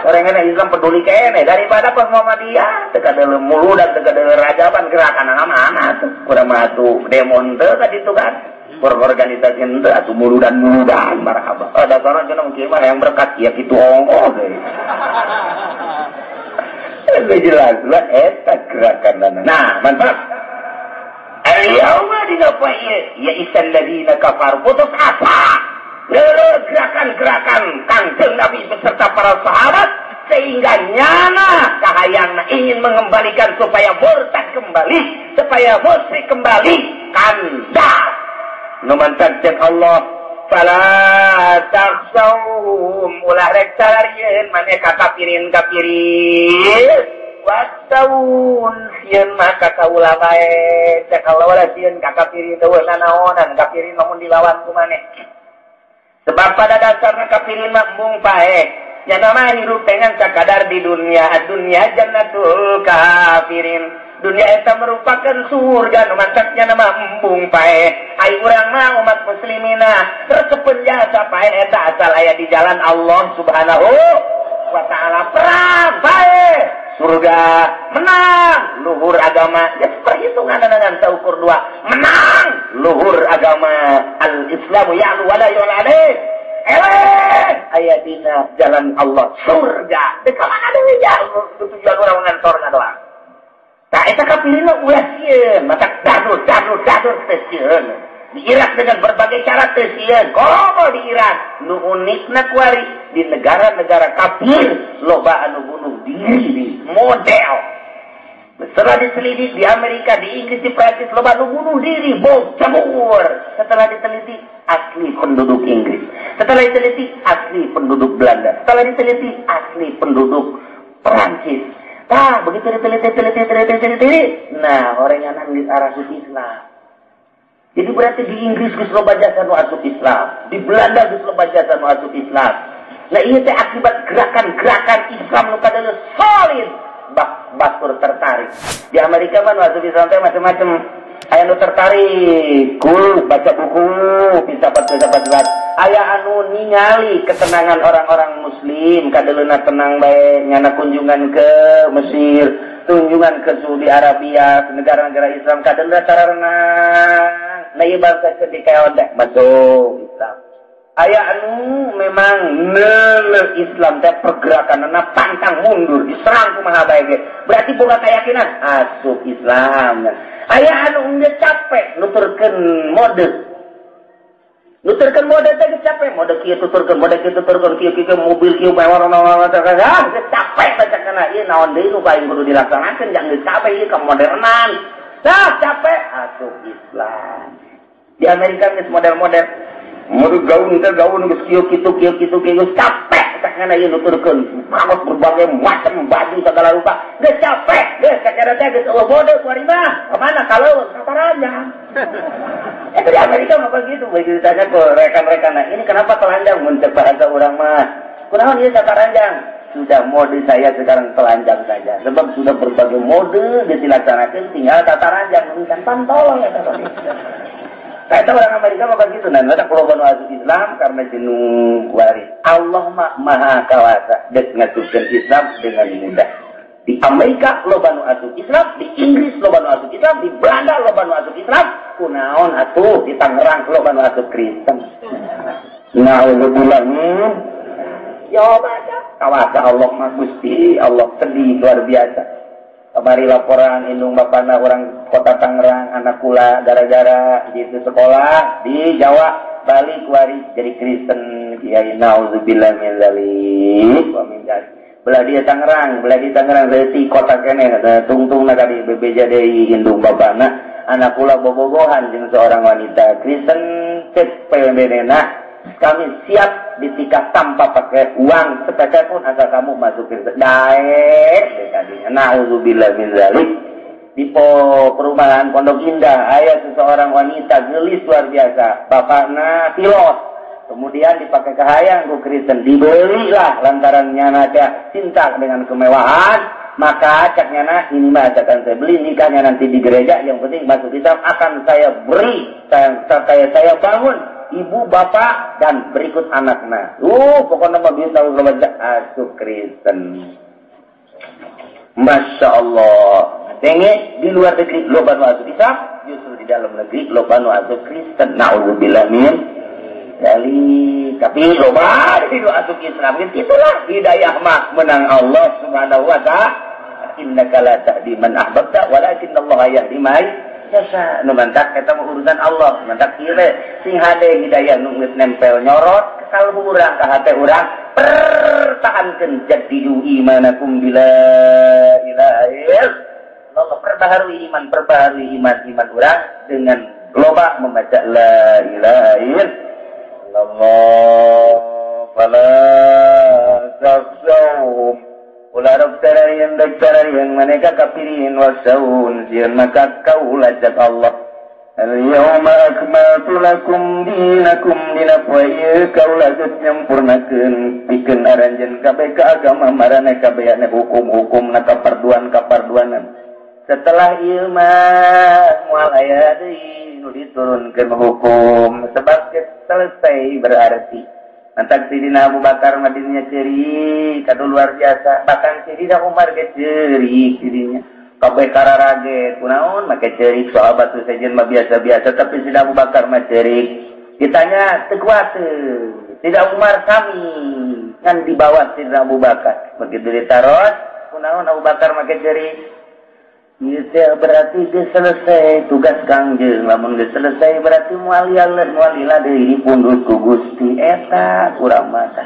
B: Orang eta Islam peduli keneh daripada pas Muhammadiyah teu kadeuleu muludan teu kadeuleu rajaban gerakan mana tuh. Kurang mah atuh demon teu ka ditu kan. Berorganisasi henteu atuh muludan-muludan marhaba. Oh dasarna cenah mungkin mah yang berkat ya kitu ongkoh deui. Lebih jelas lah eta gerakan. Nah, mantap. Al-yauma dina poe ieu ya isal ladina kafar putus asa. Leureut gerakan-gerakan Kangjeng Nabi beserta para sahabat sehingga nyana kahayangna ingin mengembalikan supaya murtad kembali, supaya musyrik kembali kandas. Nu mantap cek Allah
A: Fala takhshawhum ulah rek salarieun maneh ka kafirin kafirin. Wasaun sieun mah ka kaula bae cek Allah ulah sieun ka kafirin eueuh nanaonan kafirin lamun dilawan ku maneh. Sebab pada dasarna kafirin mah embung paeh. Nyata mah hirup dengan sakadar di dunia, dunia jannatul kafirin. Dunia eta merupakan surga nu mantaknya nama embung paeh. Ai urang mah umat muslimina resepeun jasa paeh eta asal aya di jalan Allah Subhanahu wa taala. Perang paeh, surga menang luhur agama. Ya perhitungan dengan saukur dua, menang luhur agama. Al-Islamu ya'lu wa la yu'la alaih. Eleh aya dina jalan Allah surga. Deuk ka mana deui tujuan urang ngantorna doang. Nah, eta kafirin mah ulah sieun, mata dadur teh sieun. Di Irak dengan berbagai cara teh sieun. Komo di Irak, nu unikna kuari di negara-negara kafir loba anu bunuh diri di model. Setelah diselidik di Amerika, di Inggris, di Prancis loba anu bunuh diri, bom cebur. Setelah diteliti asli penduduk Inggris. Setelah diteliti asli penduduk Belanda. Setelah diteliti asli penduduk Prancis. Nah, begitu diteliti. Nah, orang yang nangis arah Islam. Jadi berarti di Inggris geus loba jasa nu asup Islam, di Belanda geus loba jasa nu asup Islam. Nah, ieu teh akibat gerakan-gerakan Islam nu kadeuleus solid, batur tertarik. Di Amerika mah nu asup Islam teh macam-macam. Aya nu tertarik, kul baca buku, filsafat-filsafat. Aya anu ningali ketenangan orang-orang muslim, kadeuleuna tenang bae, nyana kunjungan ke Mesir, kunjungan ke Saudi Arabia, ke negara-negara Islam kadeuleuna tararenang. Nah, ieu bangsa keur dikaeon teh masuk Islam. Aya anu memang neuleuh Islam teh pergerakanna pantang mundur, diserang kumaha bae ge. Berarti boga keyakinan asup Islam. Aya anu geus capek nuturkeun mode. Nuturkeun mode teh geus capek, mode kieu tuturkeun, mode kieu tuturkeun, kieu kieu mobil kieu mewah mewah ah geus capek bacakana ieu naon deui nu paling kudu dilaksanakeun jang geus capek ieu kemodernan. Tah capek asup Islam. Di Amerika geus model-model mode gaun teh gaun geus kieu kitu kieu kitu kieu geus capek cakana ieu nuturkeun kaos berbagai macam baju segala rupa geus capek geus cakana teh geus eueuh mode kuari mah kemana kalau kaparanjang. Itu di Amerika mah begitu, begitu ditanya ke rekan-rekan, nah, ini kenapa telanjang mun cek bahasa urang mah kunaon ieu kaparanjang? Sudah mode saya sekarang telanjang saja sebab sudah berbagai mode geus dilaksanakeun tinggal tataranjang bukan pantolong eta tadi. Saya tahu orang Amerika mah begitu, nah mereka kalau banu asup Islam karena jenuh waris. Allah mah maha kawasa dek ngasupkeun Islam dengan mudah. Di Amerika lo banu asup Islam, di Inggris lo banu asup Islam, di Belanda lo banu asup Islam, kunaon atuh di Tangerang lo banu asup Kristen. Nauzubillah. Ya baca kawasa Allah mah Gusti, Allah sedih luar biasa. Kamari laporan indung bapana orang kota Tangerang anak kula gara-gara gitu sekolah di Jawa balik wari jadi Kristen kiai nauzubillah min dzalik wa min dzalik. Belah dia Tangerang, belah di Tangerang leutik kota keneh tungtungna ka di bebeja deui indung bapana anak kula bobogohan jeung seorang wanita Kristen cek PMBN-na kami siap ditikah tanpa pakai uang sepeser pun asal kamu masuk Kristen. Daek tadinya. Nauzubillah min dzalik. Di perumahan Pondok Indah aya seseorang wanita gelis luar biasa, bapakna pilot. Kemudian dipakai kahayang ku Kristen, dibelilah lantaran nyana cinta dengan kemewahan, maka cak nyana ini mah akan saya beli nikahnya nanti di gereja, yang penting masuk Islam akan saya beri, saya bangun ibu bapak dan berikut anaknya. Pokoknya mah bisa tahu asup Kristen. Masya Allah. Denge di luar negeri loba nu asup Islam, justru di dalam negeri loba nu asup Kristen. Nauzubillah min dzalik. Tapi loba di nu asup Islam itulah hidayah mah menang Allah Subhanahu wa taala. Innaka la tahdi man ahbabta walakin Allah yahdi man yasha. Nu mantak eta mah urusan Allah, mantak ieu sing hade hidayah nu geus nempel nyorot ka kalbu urang ka hate urang, pertahankeun jadidu imanakum bila ilaha illallah. Perbaharui iman, perbaharui iman iman urang dengan loba membaca la ilaha illallah.
B: Allah fala takhshawhum ulah rok tararian dek tararian maneka kafirin wasaun sieun maka kaula cak Allah. Al-yawma akmaltu lakum dinakum dina poe ieu kaula geus nyampurnakeun pikeun aranjeun kabeh ka agama maraneh kabeh hukum-hukum na kaparduan-kaparduanan. Setelah ieu mah moal aya deui nu diturunkeun hukum sebab geus selesai berarti. Mantak Sidina Abu Bakar mah dinya ceurik kadu luar biasa, bahkan Sidina Umar ge ceurik dirinya. Kabeh kararage kunaon make ceurik sahabat teu sejen mah biasa-biasa tapi Sidina Abu Bakar mah ceurik. Ditanya teu kuat Sidina Umar sami ngan di bawah Sidina Abu Bakar. Begitu ditaros kunaon Abu Bakar make ceurik. Ieu teh berarti geus selesai tugas Kangjeng. Lamun geus selesai berarti moal lila deui dipundhut ku Gusti eta kurang mata.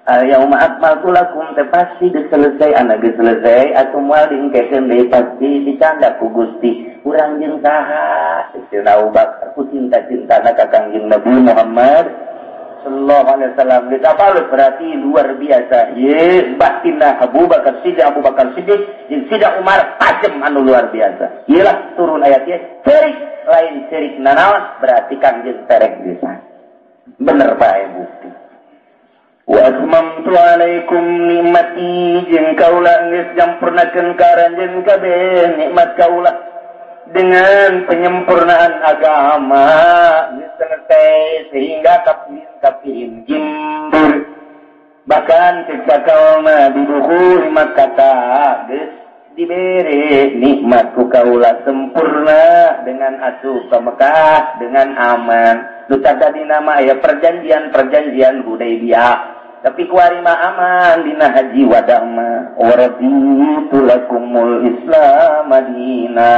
B: Al yauma akmaltu lakum teh pasti geus selesai, anak geus selesai atuh moal diengkekeun deui pasti dicanda ku Gusti. Urang jeung saha? Sayyidina Abu Bakar ku cinta-cintana ka Kangjeng Nabi Muhammad sallallahu alaihi wasallam. Ditapalut berarti luar biasa. Ye batinna Abu Bakar Siddiq, Abu Bakar Siddiq jeung Siddiq Umar tajem anu luar biasa. Iyalah turun ayat ieu ceurik lain ceurik nanaon berarti Kangjeng terek bisa. Bener bae bukti. Wa atmamtu alaikum nikmati jeung kaula geus nyampurnakeun ka aranjeun kabeh nikmat kaula dengan penyempurnaan agama geus selesai sehingga kafirin gimbur bahkan siksa kaula bidukhul Makkah geus dibere nikmat ku kaula sempurna dengan asup ka Mekah dengan aman. Nu tadi nama aya perjanjian-perjanjian Hudaybiyah tapi kuari mah aman dina haji wada mah waraditu lakumul Islam madina.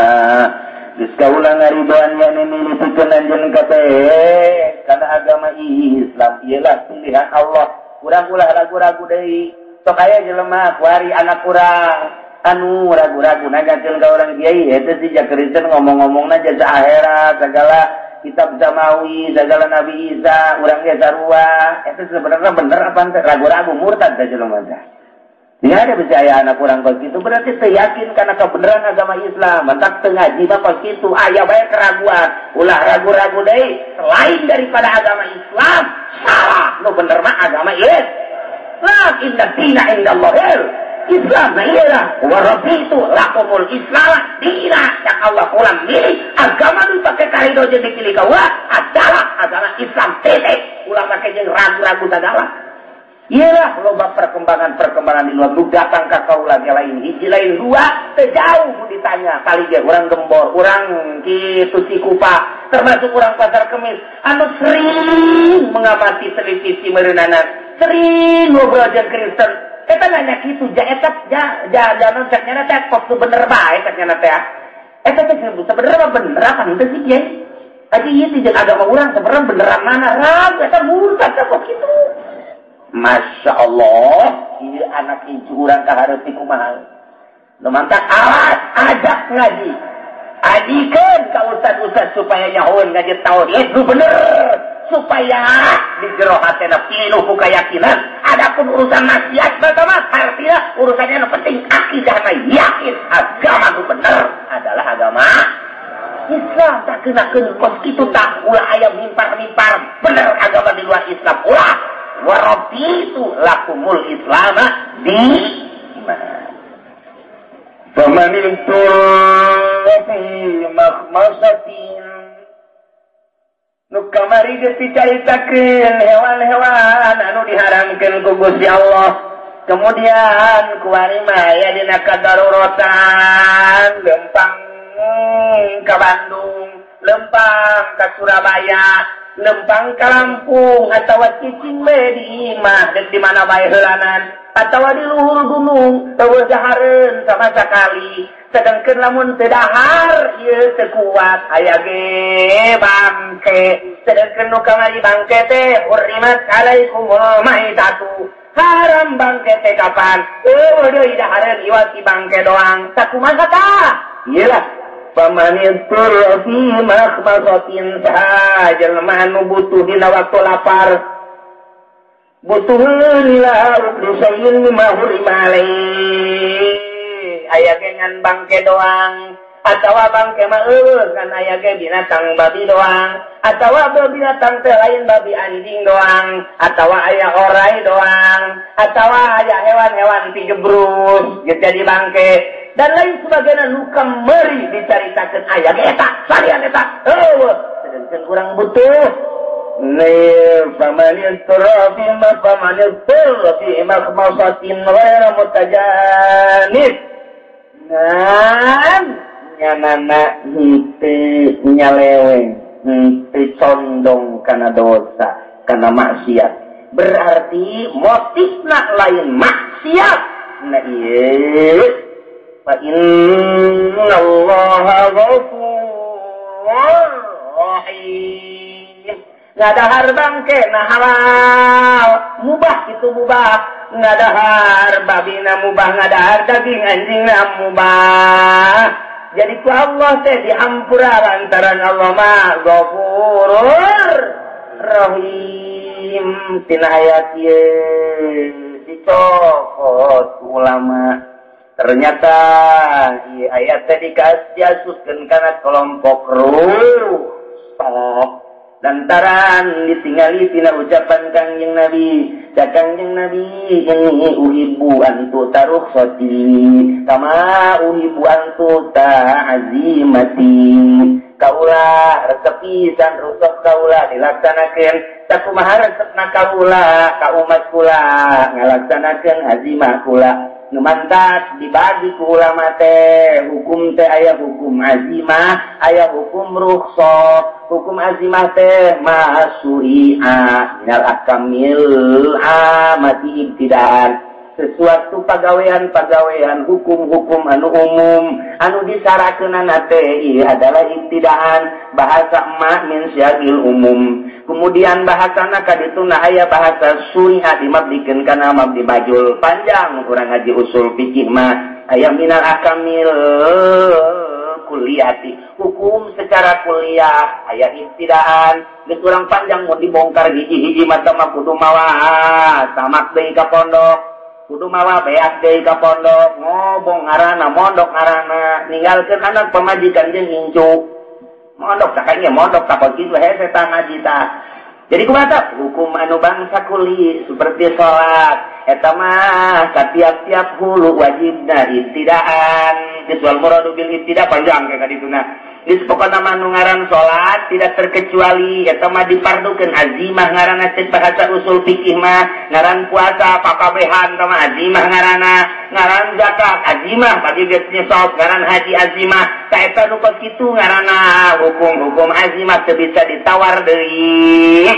B: Geus kaula ngaridoan nya milih pikeun anjeun kabeh kana agama Islam ieulah pilihan Allah. Urang ulah ragu-ragu deui. Sok aya jelema kuari anak urang anu ragu-ragu nanyakeun ka urang kiai eta si Kristen ngomong-ngomongna jasa akhirat segala kitab Samawi segala Nabi Isa urang ge sarua eta sebenarnya bener apa henteu ragu-ragu murtad da jelema teh. Dia ada bisa aya anak urang kos kitu berarti teu yakin kana kebenaran agama Islam. Mantak teu ngaji mah kos kitu aya bae keraguan. Ulah ragu-ragu deui selain daripada agama Islam salah. Nu bener mah agama Islam. Inna dina indallahil Islam. Nah iyalah wa raditu lakumul Islam dina. Yang Allah ulang milih agama nu pake karido jeung dipilih kaula adalah agama Islam titik. Ulah pake jeung ragu-ragu sagala. Iyalah loba perkembangan-perkembangan di luar nu datang ka kaula ge lain hiji lain dua teu jauh mun ditanya kali ge urang Gembor, urang kitu Cikupa, termasuk urang Pasar Kemis anu sering mengamati televisi meureunana, sering ngobrol jeung Kristen. Eta nanya kitu ja eta ja ja non cek nyana teh kok bener bae cek nyana teh. Eta teh sebenarnya mah bener apa henteu sih kiai? Haji ieu teh jeung agama urang sebenarnya beneran mana? Ragu eta murtad kok kitu. Masya Allah, ieu anak incu urang kahareup kumaha. Nu mantak awas ajak ngaji. Ajikeun ka ustad-ustad supaya nyahoeun ngaji tauhid nu bener. Supaya di jero hatena pinuh ku keyakinan. Adapun urusan maksiat mah artinya urusannya nu penting akidahna yakin agama nu bener adalah agama Islam. Tak kenakeun kos kitu tak ulah aya mimpar-mimpar bener agama di luar Islam ulah. Wa raditu lakumul Islam dina. Faman ilturra fi makhmasatin nu kamari geus dicaritakeun hewan-hewan anu diharamkeun ku Gusti Allah. Kemudian kuari mah aya dina kadaruratan lempang ka Bandung, lempang ka Surabaya, lempang ka Lampung atawa cicing we di imah deuk di mana bae heulanan atawa di luhur gunung eueuh dahareun sama sakali. Sedangkan lamun teu dahar ieu teu kuat aya ge bangke. Sedangkan nu kamari bangke teh hurrimat alaikumul maitatu haram bangke teh kapan eueuh deui dahareun iwat si bangke doang sakumaha tah ieulah Famanittur fi makhmasatin saha jelema anu butuh dina waktu lapar butuh nila ukrisayin mimma hurima alaihi aya ge ngan bangke doang atawa bangke mah eueuh kan aya ge binatang babi doang atawa binatang teh lain babi anjing doang atawa aya orai doang atawa aya hewan-hewan pigebrus geus jadi bangke dan lain sebagainya nu kamari dicaritakeun aya ge eta salian eta eueuh sedengkeun urang butuh famanittur fi ma famanittur fi makhmasatin ghaira mutajanib ngan nyanana henteu nyaleweng henteu condong kana dosa kana maksiat berarti motifna lain maksiat nah ieu fa innallaha ghafurur rahim ngadahar bangke na halal mubah itu mubah ngadahar babina mubah ngadahar daging anjingna mubah jadi ku Allah teh dihampura lantaran Allah mah ghafurur rahim tina ayat ieu dicokot ulama ternyata ieu ayat teh dikasuskeun kana kelompok ruh lantaran ditingali tina ucapan Kangjeng Nabi da Kangjeng Nabi inni uhibbu an tu'tarukhsati kama uhibbu an tu'ta'azimati kaula resep pisan rusak kaula dilaksanakeun sakumaha resepna kaula ka umat kula ngalaksanakeun azimah kula nu mantak dibagi ku ulama teh hukum teh aya hukum azimah aya hukum rukhsah hukum azimah teh masuri'a minal ahkamil amati ibtidaan sesuatu pagawean-pagawean hukum-hukum anu umum anu disarakeunana teh ieu adalah ibtidaan bahasa emak min syagil umum kemudian bahasana kadituna aya bahasa suri'a dimabdikeun kana mabdi bajul panjang urang ngaji usul fikih mah aya minal ahkamil kuliati hukum secara kuliah aya ibtidaan geus urang panjang mun dibongkar hiji-hiji mata mah kudu mawa samak deui ka pondok kudu mawa beas deui ka pondok ngobong ngaranna mondok ngaranna ninggalkeun anak pamajikan jeung incu mondok sakanya mondok takot kitu hese tah ngaji tah jadi kumaha tah hukum anu bangsa kuli seperti salat eta mah ka tiap-tiap hulu wajibna ibtidaan geus wal muradu bil ibtida panjang ka dituna geus pokona mah nu ngaran salat tidak terkecuali eta mah dipardukeun azimah ngaranna cek bahasa usul fikih mah ngaran puasa pakabehan eta mah azimah ngaranna ngaran zakat azimah bagi geus nisab ngaran haji azimah ta eta nu kos kitu ngaranna hukum-hukum azimah teu bisa ditawar deui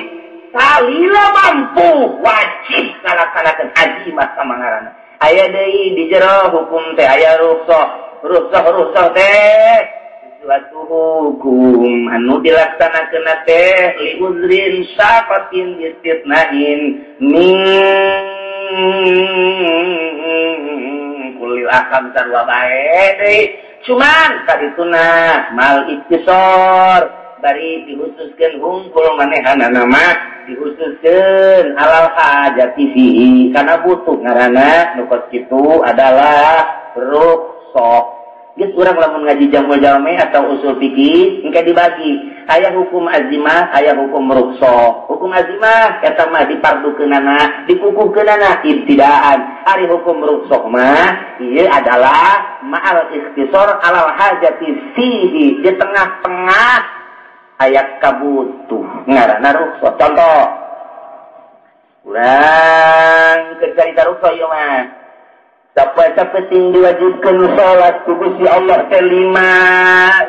B: salila mampu wajib ngalaksanakeun azimah sama ngaranna aya deui di jero hukum teh aya rukhsah rukhsah teh suatu hukum anu dilaksanakeun teh li uzrin syaqatin istitnain min kulil akam sarua bae deui cuman kadituna mal iktisor bari dihususkeun hungkul manehanana mah dihususkeun alal hajati fihi kana butuh ngaranna nu kos kitu adalah rukhsah. Geus urang lamun ngaji jamul jami atau usul fikih engke dibagi aya hukum azimah aya hukum rukhsah. Hukum azimah eta mah dipardukeunana dikukuhkeunana ibtidaan ari hukum rukhsah mah ieu adalah ma'al ikhtisar alal hajati fihi di tengah-tengah aya kabutuh ngaranna rukhsah. Contoh urang keur carita rukhsah ieu mah Sampai-sampai diwajibkan salat ku Gusti Allah teh lima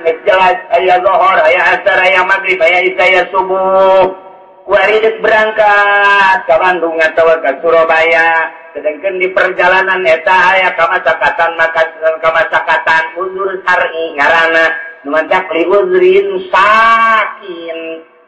B: geus jelas aya zuhur, aya asar, aya maghrib, aya isya, aya subuh. Kuari deuk berangkat ka Bandung atawa ka Surabaya, sedangkan di perjalanan eta aya kamasakatan maka kamasakatan uzur syar'i ngaranna nu mancak li uzrin sakin.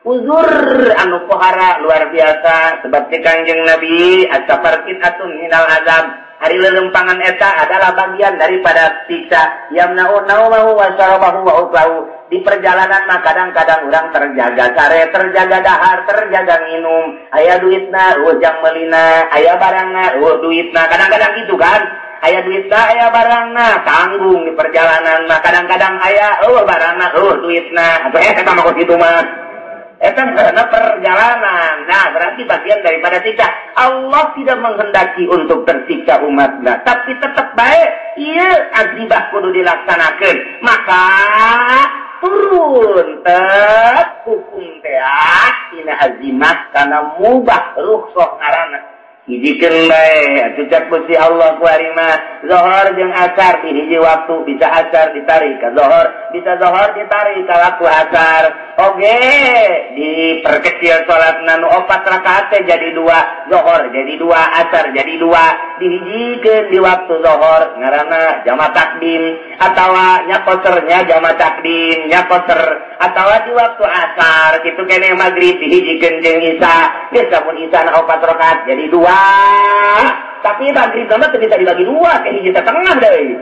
B: Uzur anu pohara luar biasa sebab ti Kangjeng Nabi as-safar qit'atun minal azab. Ari lelempangan eta adalah bagian daripada siksa. Yamna'u naumahu wa syarabahu wa uklahu. Di perjalanan mah kadang-kadang urang terjaga sare, terjaga dahar, terjaga minum. Aya duitna, eueuh jang meulina, aya barangna, eueuh duitna. Kadang-kadang gitu kan. Aya duitna, aya barangna, tanggung di perjalanan mah. Kadang-kadang aya eueuh barangna, eueuh duitna. Atuh eta mah kos kitu mah. Eta karena perjalanan. Nah, berarti bagian daripada siksa. Allah tidak menghendaki untuk tersiksa umatnya, tapi tetap baik ieu azibah kudu dilaksanakeun. Maka turun tet hukum teh tina azimah kana mubah rukhsah ngaranna. Hijikeun bae atuh cak Gusti Allah ku ari mah zuhur jeung asar di hiji waktu, bisa asar ditarik ka zuhur, bisa zuhur ditarik ka waktu asar. Oge diperkecil salatna nu 4 rakaat teh jadi 2, zuhur jadi 2, asar jadi 2, dihijikeun di waktu zuhur ngaranna jama takdim atawa nya kosernya jama takdim nya koser atawa di waktu asar kitu keneh magrib dihijikeun jeung isya, geus lamun isya na 4 rakaat jadi 2. Tapi maghrib mah teu bisa dibagi 2, ke hiji setengah deui.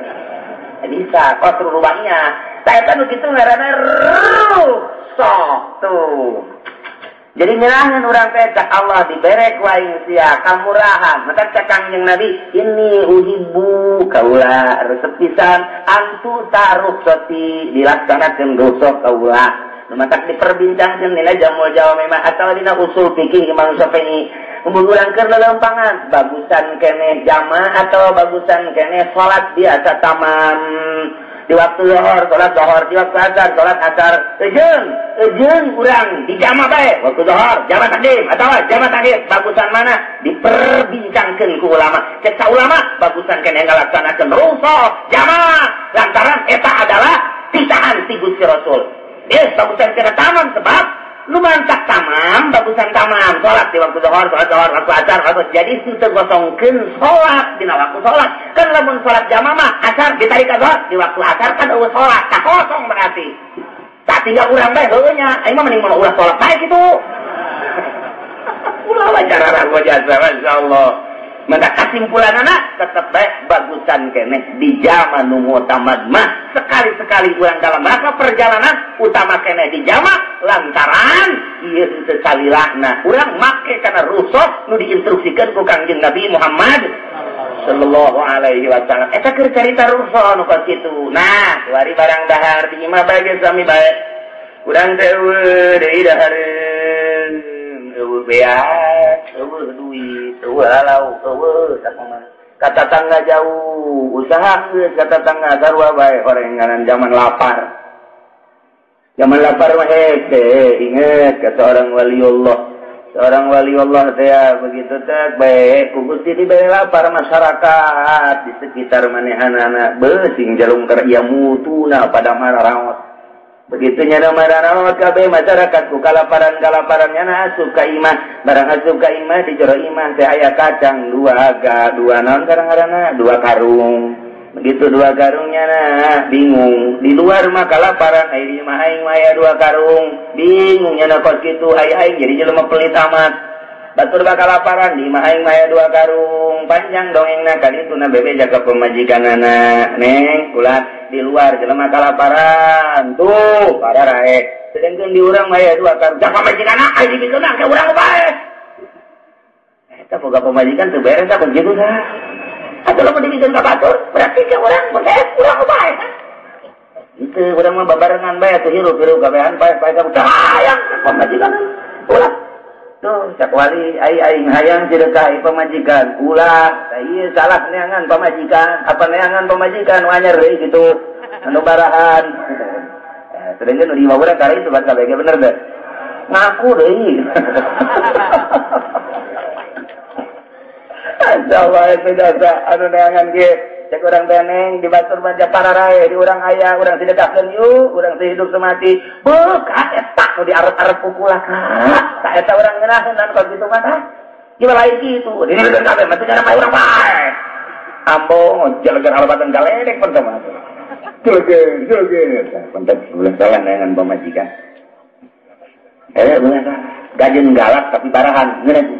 B: Bisa kotor rubahnya. Tah eta nu kitu ngaranna rukhsah tuh. Jadi ngerahan urang teh cak Allah dibere ku aing sia kamurahan. Maka cak Kangjeng Nabi, ini uhibbu kaula resep pisan antu tarukhsati dilaksanakeun rukhsah kaula. Nu matak diperbincangkeun dina jamul jawami mah atawa dina usul fikih Imam Syafi'i. Urang keur lelempangan, bagusan keneh jama atau bagusan keneh salat biasa tamam. Di waktu zuhur salat zuhur, di waktu asar salat asar. Ejeung urang di jama bae. Waktu zuhur jama takdim atawa jama takhir, bagusan mana? Diperbincangkeun ku ulama. Cek ulama bagusan keneh ngalaksanakeun rukhsah jama lantaran eta adalah titahan ti Gusti Rasul. Bagusan keneh tamam sebab lu mantak tamam, bagusan tamam. Salat di waktu zuhur, salat zuhur, waktu asar, waktu jadi henteu gosongkeun salat dina waktu salat. Kan lamun salat jamaah mah asar ditarik ka zuhur, di waktu asar kan eueuh salat, tah kosong berarti. Tak tinggal urang bae heueuh nya, aing mah mending moal ulah salat bae kitu. Ulah wajarah jasa masyaallah. Maka kesimpulanana tetep bae bagusan keneh di jama nu mutamad mah sekali-sekali urang dalam rangka perjalanan utama keneh di jama lantaran ieu henteu salilahna urang make kana rukhsah nu diinstruksikeun ku Kangjeng Nabi Muhammad sallallahu alaihi wasallam. Eta keur carita rukhsah nu kos kitu. Nah, kuari barang dahar di imah bae geus sami bae. Urang teh eueuh deui dahareun, eueuh beak, eueuh duit, eueuh halau, eueuh sakumaha. Ka tatangga jauh, usaha geus ka tatangga sarua bae horenganan zaman lapar. Zaman lapar mah hese, inget ka seorang waliullah. Seorang waliullah teh begitu teh bae ku Gusti dibere lapar masyarakat di sekitar manehanana beuh sing jalungker ieu mutuna pada mararaot. Begitu nyana mararaot kabeh masyarakat ku kalaparan-kalaparan nyana asup ka imah, barang asup ka imah di jero imah teh aya kacang 2 ga 2 naon kadang-kadangna 2 karung. Begitu 2 karung nyana bingung, di luar mah kalaparan aya di imah aing mah aya 2 karung, bingung nyana kos kitu aya aing jadi jelema pelit amat. Batur bakal laparan di imah aing mah aya 2 karung, panjang dongengna kadituna bebe jaga pemajikanana. Neng ulah di luar jelema kalaparan tuh para rae, sedangkan di urang mah aya 2 karung, jaga pamajikanana aing dibikeun ka urang bae. Eta boga pamajikan teu beres tah begitu tah. Atuh lamun dibikeun ka batur berarti ka urang beres urang bae. Henteu urang mah babarengan bae atuh hirup-hirup kabehan pae-pae ka hayang pamajikan ulah. Tuh cak wali ai aing hayang sedekah pamajikan ulah ieu salah neangan pamajikan apa neangan pamajikan nu anyar deui kitu anu barahan. Sedangkan nu di imah urang kari itu baca bae bener teh ngaku deui. Insyaallah itu jasa anu neangan ge cek urang teh neng di batur mah pararae di urang aya urang sedekahkeun yuk urang teh hidup semati beuh ka eta nu diarep-arep ku kula ka ta eta urang ngeunaheun anu kitu mah tah gimana lain kitu diri kabeh mah teu cara mah urang bae ambo jeleger alabatan galedek pertama jeleger penting ulah salah neangan pamajikan ulah salah gajeun galak tapi barahan ngeunah.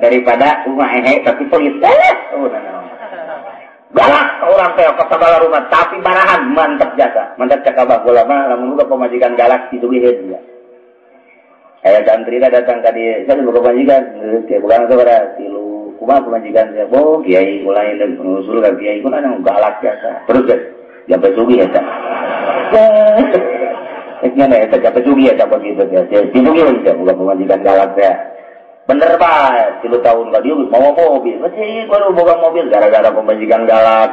B: Daripada rumah ehe tapi pelit. Galak orang teh ka sagala rumah tapi barahan mantep jasa. Mantep cak abah bola mah lamun boga pamajikan galak disugiheun dia. Aya santri datang ka dieu, saya boga pamajikan, geus teh boga sabaraha tilu. Kumaha pamajikan teh? Oh, kiai ulah deuk ngusul ka kiai kunaon anu galak jasa. Terus geus sampai sugih eta. Nya eta sampai sugih eta begitu teh. Disugiheun teh boga pamajikan galak teh. Bener bae, 3 tahun ka dieu mau mobil. Masih baru boga mobil gara-gara pamajikan galak.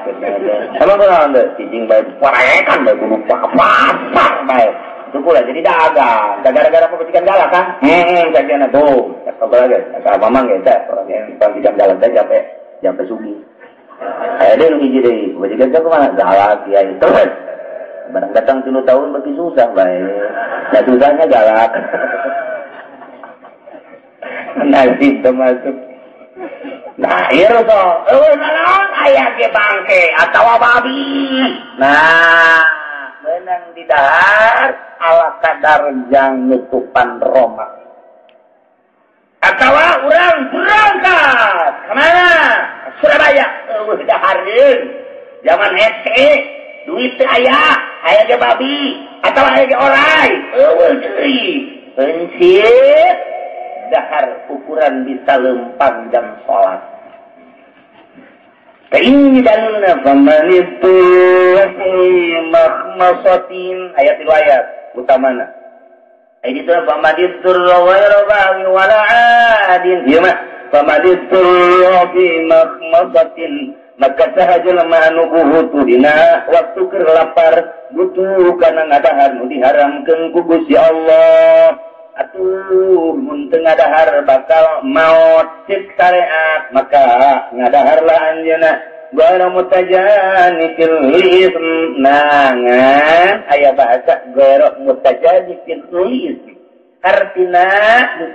B: Sama kunaon teh? Cicing bae paraekan bae kudu pasar bae. Itu pula jadi dagang. Gara-gara pamajikan galak kan? Heeh, sakiana tuh. Tak lagi, tak mamang ge teh orang yang pamajikan galak teh sampai sugih. Aya deui nu hiji deui, pamajikan teh kumaha? Galak kiai. Terus barang datang 3 tahun bagi susah bae. Nah susahnya galak. Nasib termasuk. Nah, ieu to, eueuh naon aya ge bangke atawa babi. Nah, meunang di dahar ala kadar jang nutupan roma. Atawa urang berangkat kemana? Surabaya. Eueuh dahareun. Zaman hese, duit teu aya, aya ge babi atawa aya ge orai. Eueuh deui. Pencit dahar ukuran bisa lempang jam sholat. Ini dalilna faman itu makhmasatin ayat riwayat utamana. Ayat itu faman itu ghairu baghi wala adin. Ieu mah faman itu fi makhmasatin maka saha jelema anu butuh dina waktu keur lapar butuh kana ngadahar nu diharamkeun ku Gusti Allah. Atuh mun teu ngadahar bakal maot cek syariat maka ngadaharlah anjeunna ghairu mutajanifil ism nangan aya bahasa ghairu mutajanifil ism artina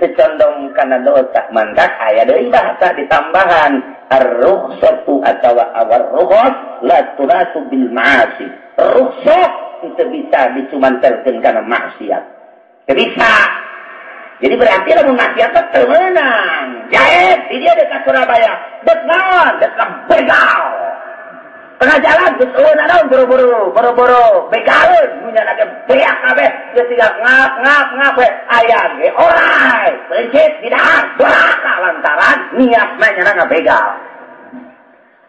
B: teu condong kana dosa mantak aya deui bahasa ditambahan ar-rukhsatu atawa awar-rukhs la tunasu bil ma'asi. Rukhsah teu bisa dicumantelkeun kana maksiat. Teu bisa. Jadi berarti lamun maksiat teh teu meunang. Jaet di dia dekat Surabaya. Dek naon? Dek begal. Tengah jalan geus eueuh naon buru-buru, buru-buru begaleun nu nya ge beak kabeh geus tinggal ngap ngap ngap we aya ge orai. Pencit di dahar doraka lantaran niatna nya ngabegal.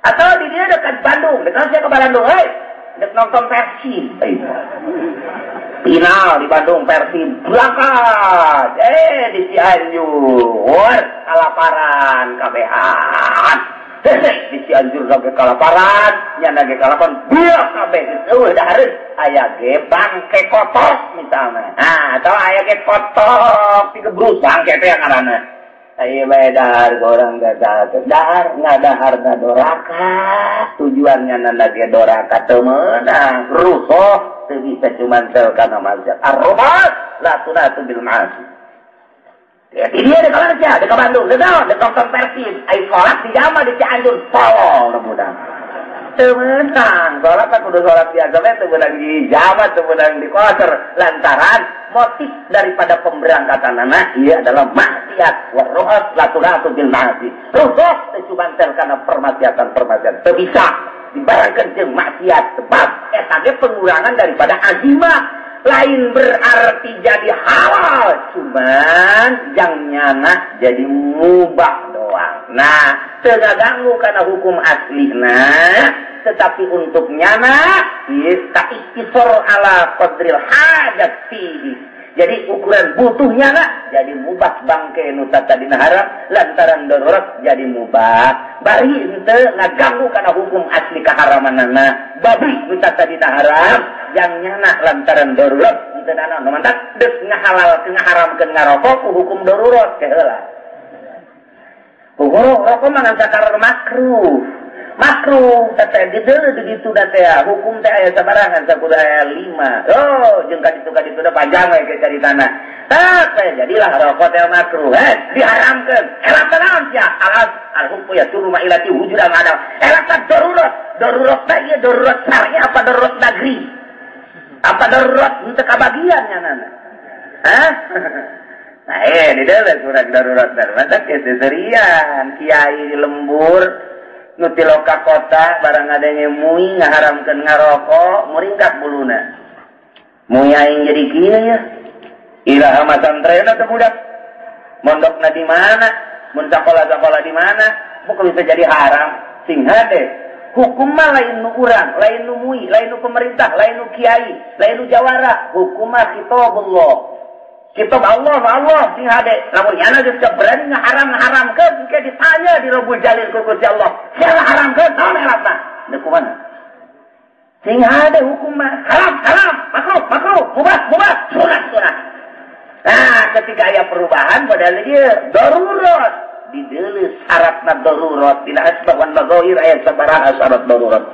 B: Atau di dia dekat Bandung, dekat sia ke Bandung heuy. Dek nonton Persib. Final di Bandung Persib berangkat. Di Cianjur kalaparan kabehan. Di Cianjur lagi kalaparan, nya lagi kalaparan biak kabeh eueuh dahareun aya ge bangke kotok misalnya. Nah, atau aya ge kotok digebrus bangke teh ngaranna. Aya bae dahar orang dahar dahar ngadahar doraka tujuannya nanda ge doraka teu meunang rusuh teu bisa cumantel kana maksiat ar-rubat la tunatu bil ma'asi. Ya di dia dekat mana dekat Bandung dekat naon dekat nonton Persib ai salat di jama di Cianjur tolol budak teu meunang salat mah kudu salat biasa we teu meunang di jama teu meunang di koser lantaran motif daripada pemberangkatan anak ia adalah maksiat wa ruhas la tunatu bil ma'asi. Rusuh teu cumantel kana permaksiatan-permaksiatan teu bisa dibarengkeun jeung maksiat sebab eta ge pengurangan daripada azimah lain berarti jadi halal cuman jang nyana jadi mubah doang. Nah teu ngaganggu kana hukum aslina tetapi untuk nyana ieu ta iktisar ala qadril hajat fihi. Jadi ukuran butuhnya nak jadi mubah bangke nu tadina haram lantaran darurat jadi mubah. Bari henteu ngaganggu kana hukum asli kaharamanana. Babi nu tadina haram yang nyana lantaran darurat henteu nanaon nu mantak deuk ngahalalkeun ngaharamkeun ngarokok ku hukum darurat teh heula. Hukum rokok mah ngan sakar makruh. Makruh teh dideuleu di ditu da teh hukum teh aya sabarangan sakudu aya 5. Oh, jeung ka ditu da panjang we ke caritana. Tah teh jadilah rokok teh makruh, diharamkeun. Elak teh naon sia? Alas al-hukmu yasuru ma ilati wujudan ada. Elak teh darurat. Darurat teh ieu darurat syar'i apa darurat negeri? Apa darurat henteu kabagian nyanana? Hah? Nah di dalam surat darurat darurat keseserian kiai di lembur nu ti loka kota barang ada yang mui ngaharamkeun ngarokok muringkak buluna. Mui aing jadi kieu ya. Iraha masantrena teh budak. Mondokna di mana? Mun sakola-sakola di mana? Bukan bisa jadi haram. Sing hade. Hukum mah lain nu urang, lain nu mui, lain nu pemerintah, lain nu kiai, lain nu jawara. Hukum mah kitabullah. Kitab Allah, Allah sing hade. Lamun nyana geus berani ngaharam-ngaharamkeun, engke ditanya di Rabbul Jalil ku Gusti Allah. Sia haramkeun naon elatna? Deuk kumaha? Sing hade hukum mah haram, haram, makruh, makruh, mubah, mubah, sunat, sunat. Nah, ketika aya perubahan model ieu darurat dideuleu syaratna darurat dina asbab wan maghayir aya sabaraha syarat darurat.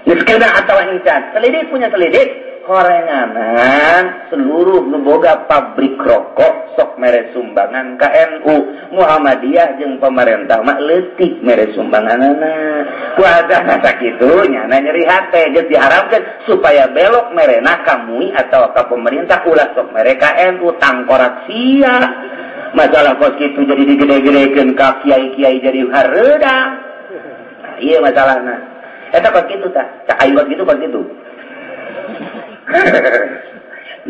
B: Geus kena atawa encan. Selidik punya selidik. Horenganan seluruh nu boga pabrik rokok sok mere sumbangan ka NU Muhammadiyah jeung pemerintah mah leutik mere sumbanganana. Kuasana sakitu nyana nyeri hate geus diharamkeun supaya belok merena ka MUI atawa ka pemerintah ulah sok mere ka NU tangkorak sia. Masalah kos kitu jadi digede-gedekeun ka kiai-kiai jadi hareudang. Nah, ieu masalahna. Eta kos kitu tah, cak aing kos kitu kos kitu.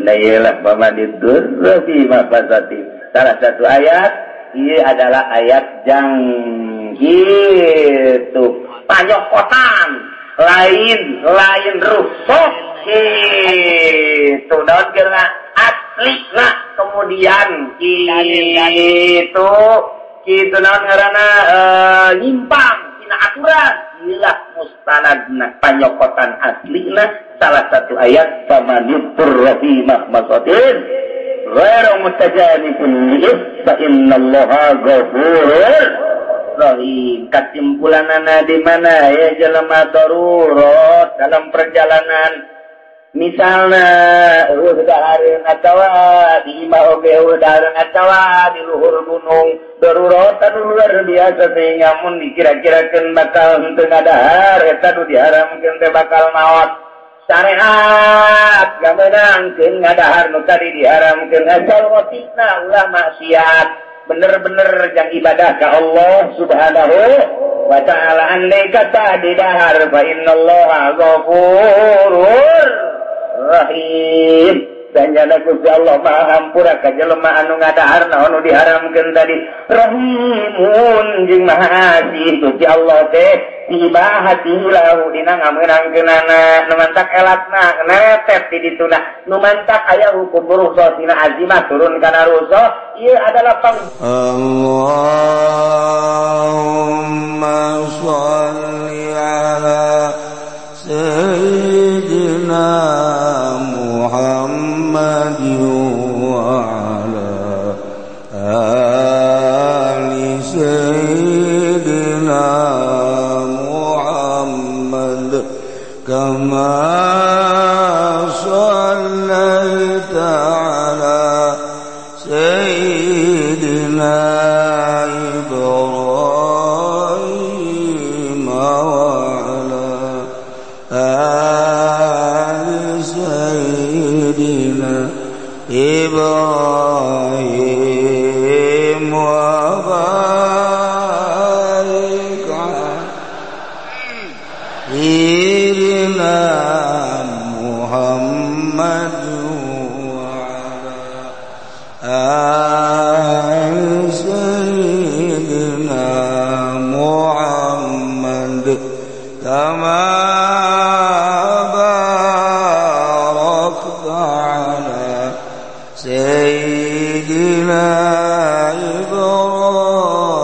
B: Nah iyalah pamanidurra fi mafasati. Salah satu ayat ini adalah ayat jang gitu panyokotan lain lain rusuh gitu daun kira asli nah kemudian gitu gitu naon ngaranna nyimpang tina aturan inilah mustanadna panyokotan aslina salah satu ayat famanidurra fi mahmasatin ghairu mutajanifin li'ith fa innallaha ghafurur rahim. Kesimpulanana di mana ya jelema darurat dalam perjalanan misalnya eueuh dahareun atawa di imah oge eueuh dahareun atawa di luhur gunung darurat anu luar biasa sehingga mun dikira-kirakeun bakal henteu ngadahar eta nu diharamkeun teh bakal maot. Syariat gamenangkeun ngadahar nu tadi diharamkeun asal watikna ulah maksiat bener-bener jang ibadah ka Allah Subhanahu wa ta'ala. Andai kata didahar fa innallaha ghafurur rahim. Sanjana Gusti Allah Maha Hampura ka jelema anu ngadahar naon nu diharamkeun tadi rahimun jeung Maha Asih Gusti Allah teh ibahati lahu dina ngamenangkeunana nu mantak elatna netet di dituna nu mantak aya hukum rukhsah tina azimah turun kana rukhsah ieu adalah pang
C: Allahumma shalli ala sayyidina Muhammad wa ala ali sayyidina Muhammad kama shallaita ala sayyidina Ibrahim wa ala ali sayyidina Ibrahim wa barik ala sayyidina Muhammad wa ala ali sayyidina Muhammad kama barakta ala sayyidina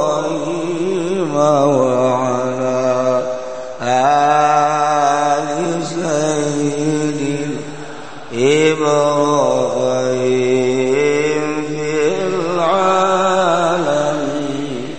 C: Ibrahim wa ala ali sayyidina Ibrahim fil alamin.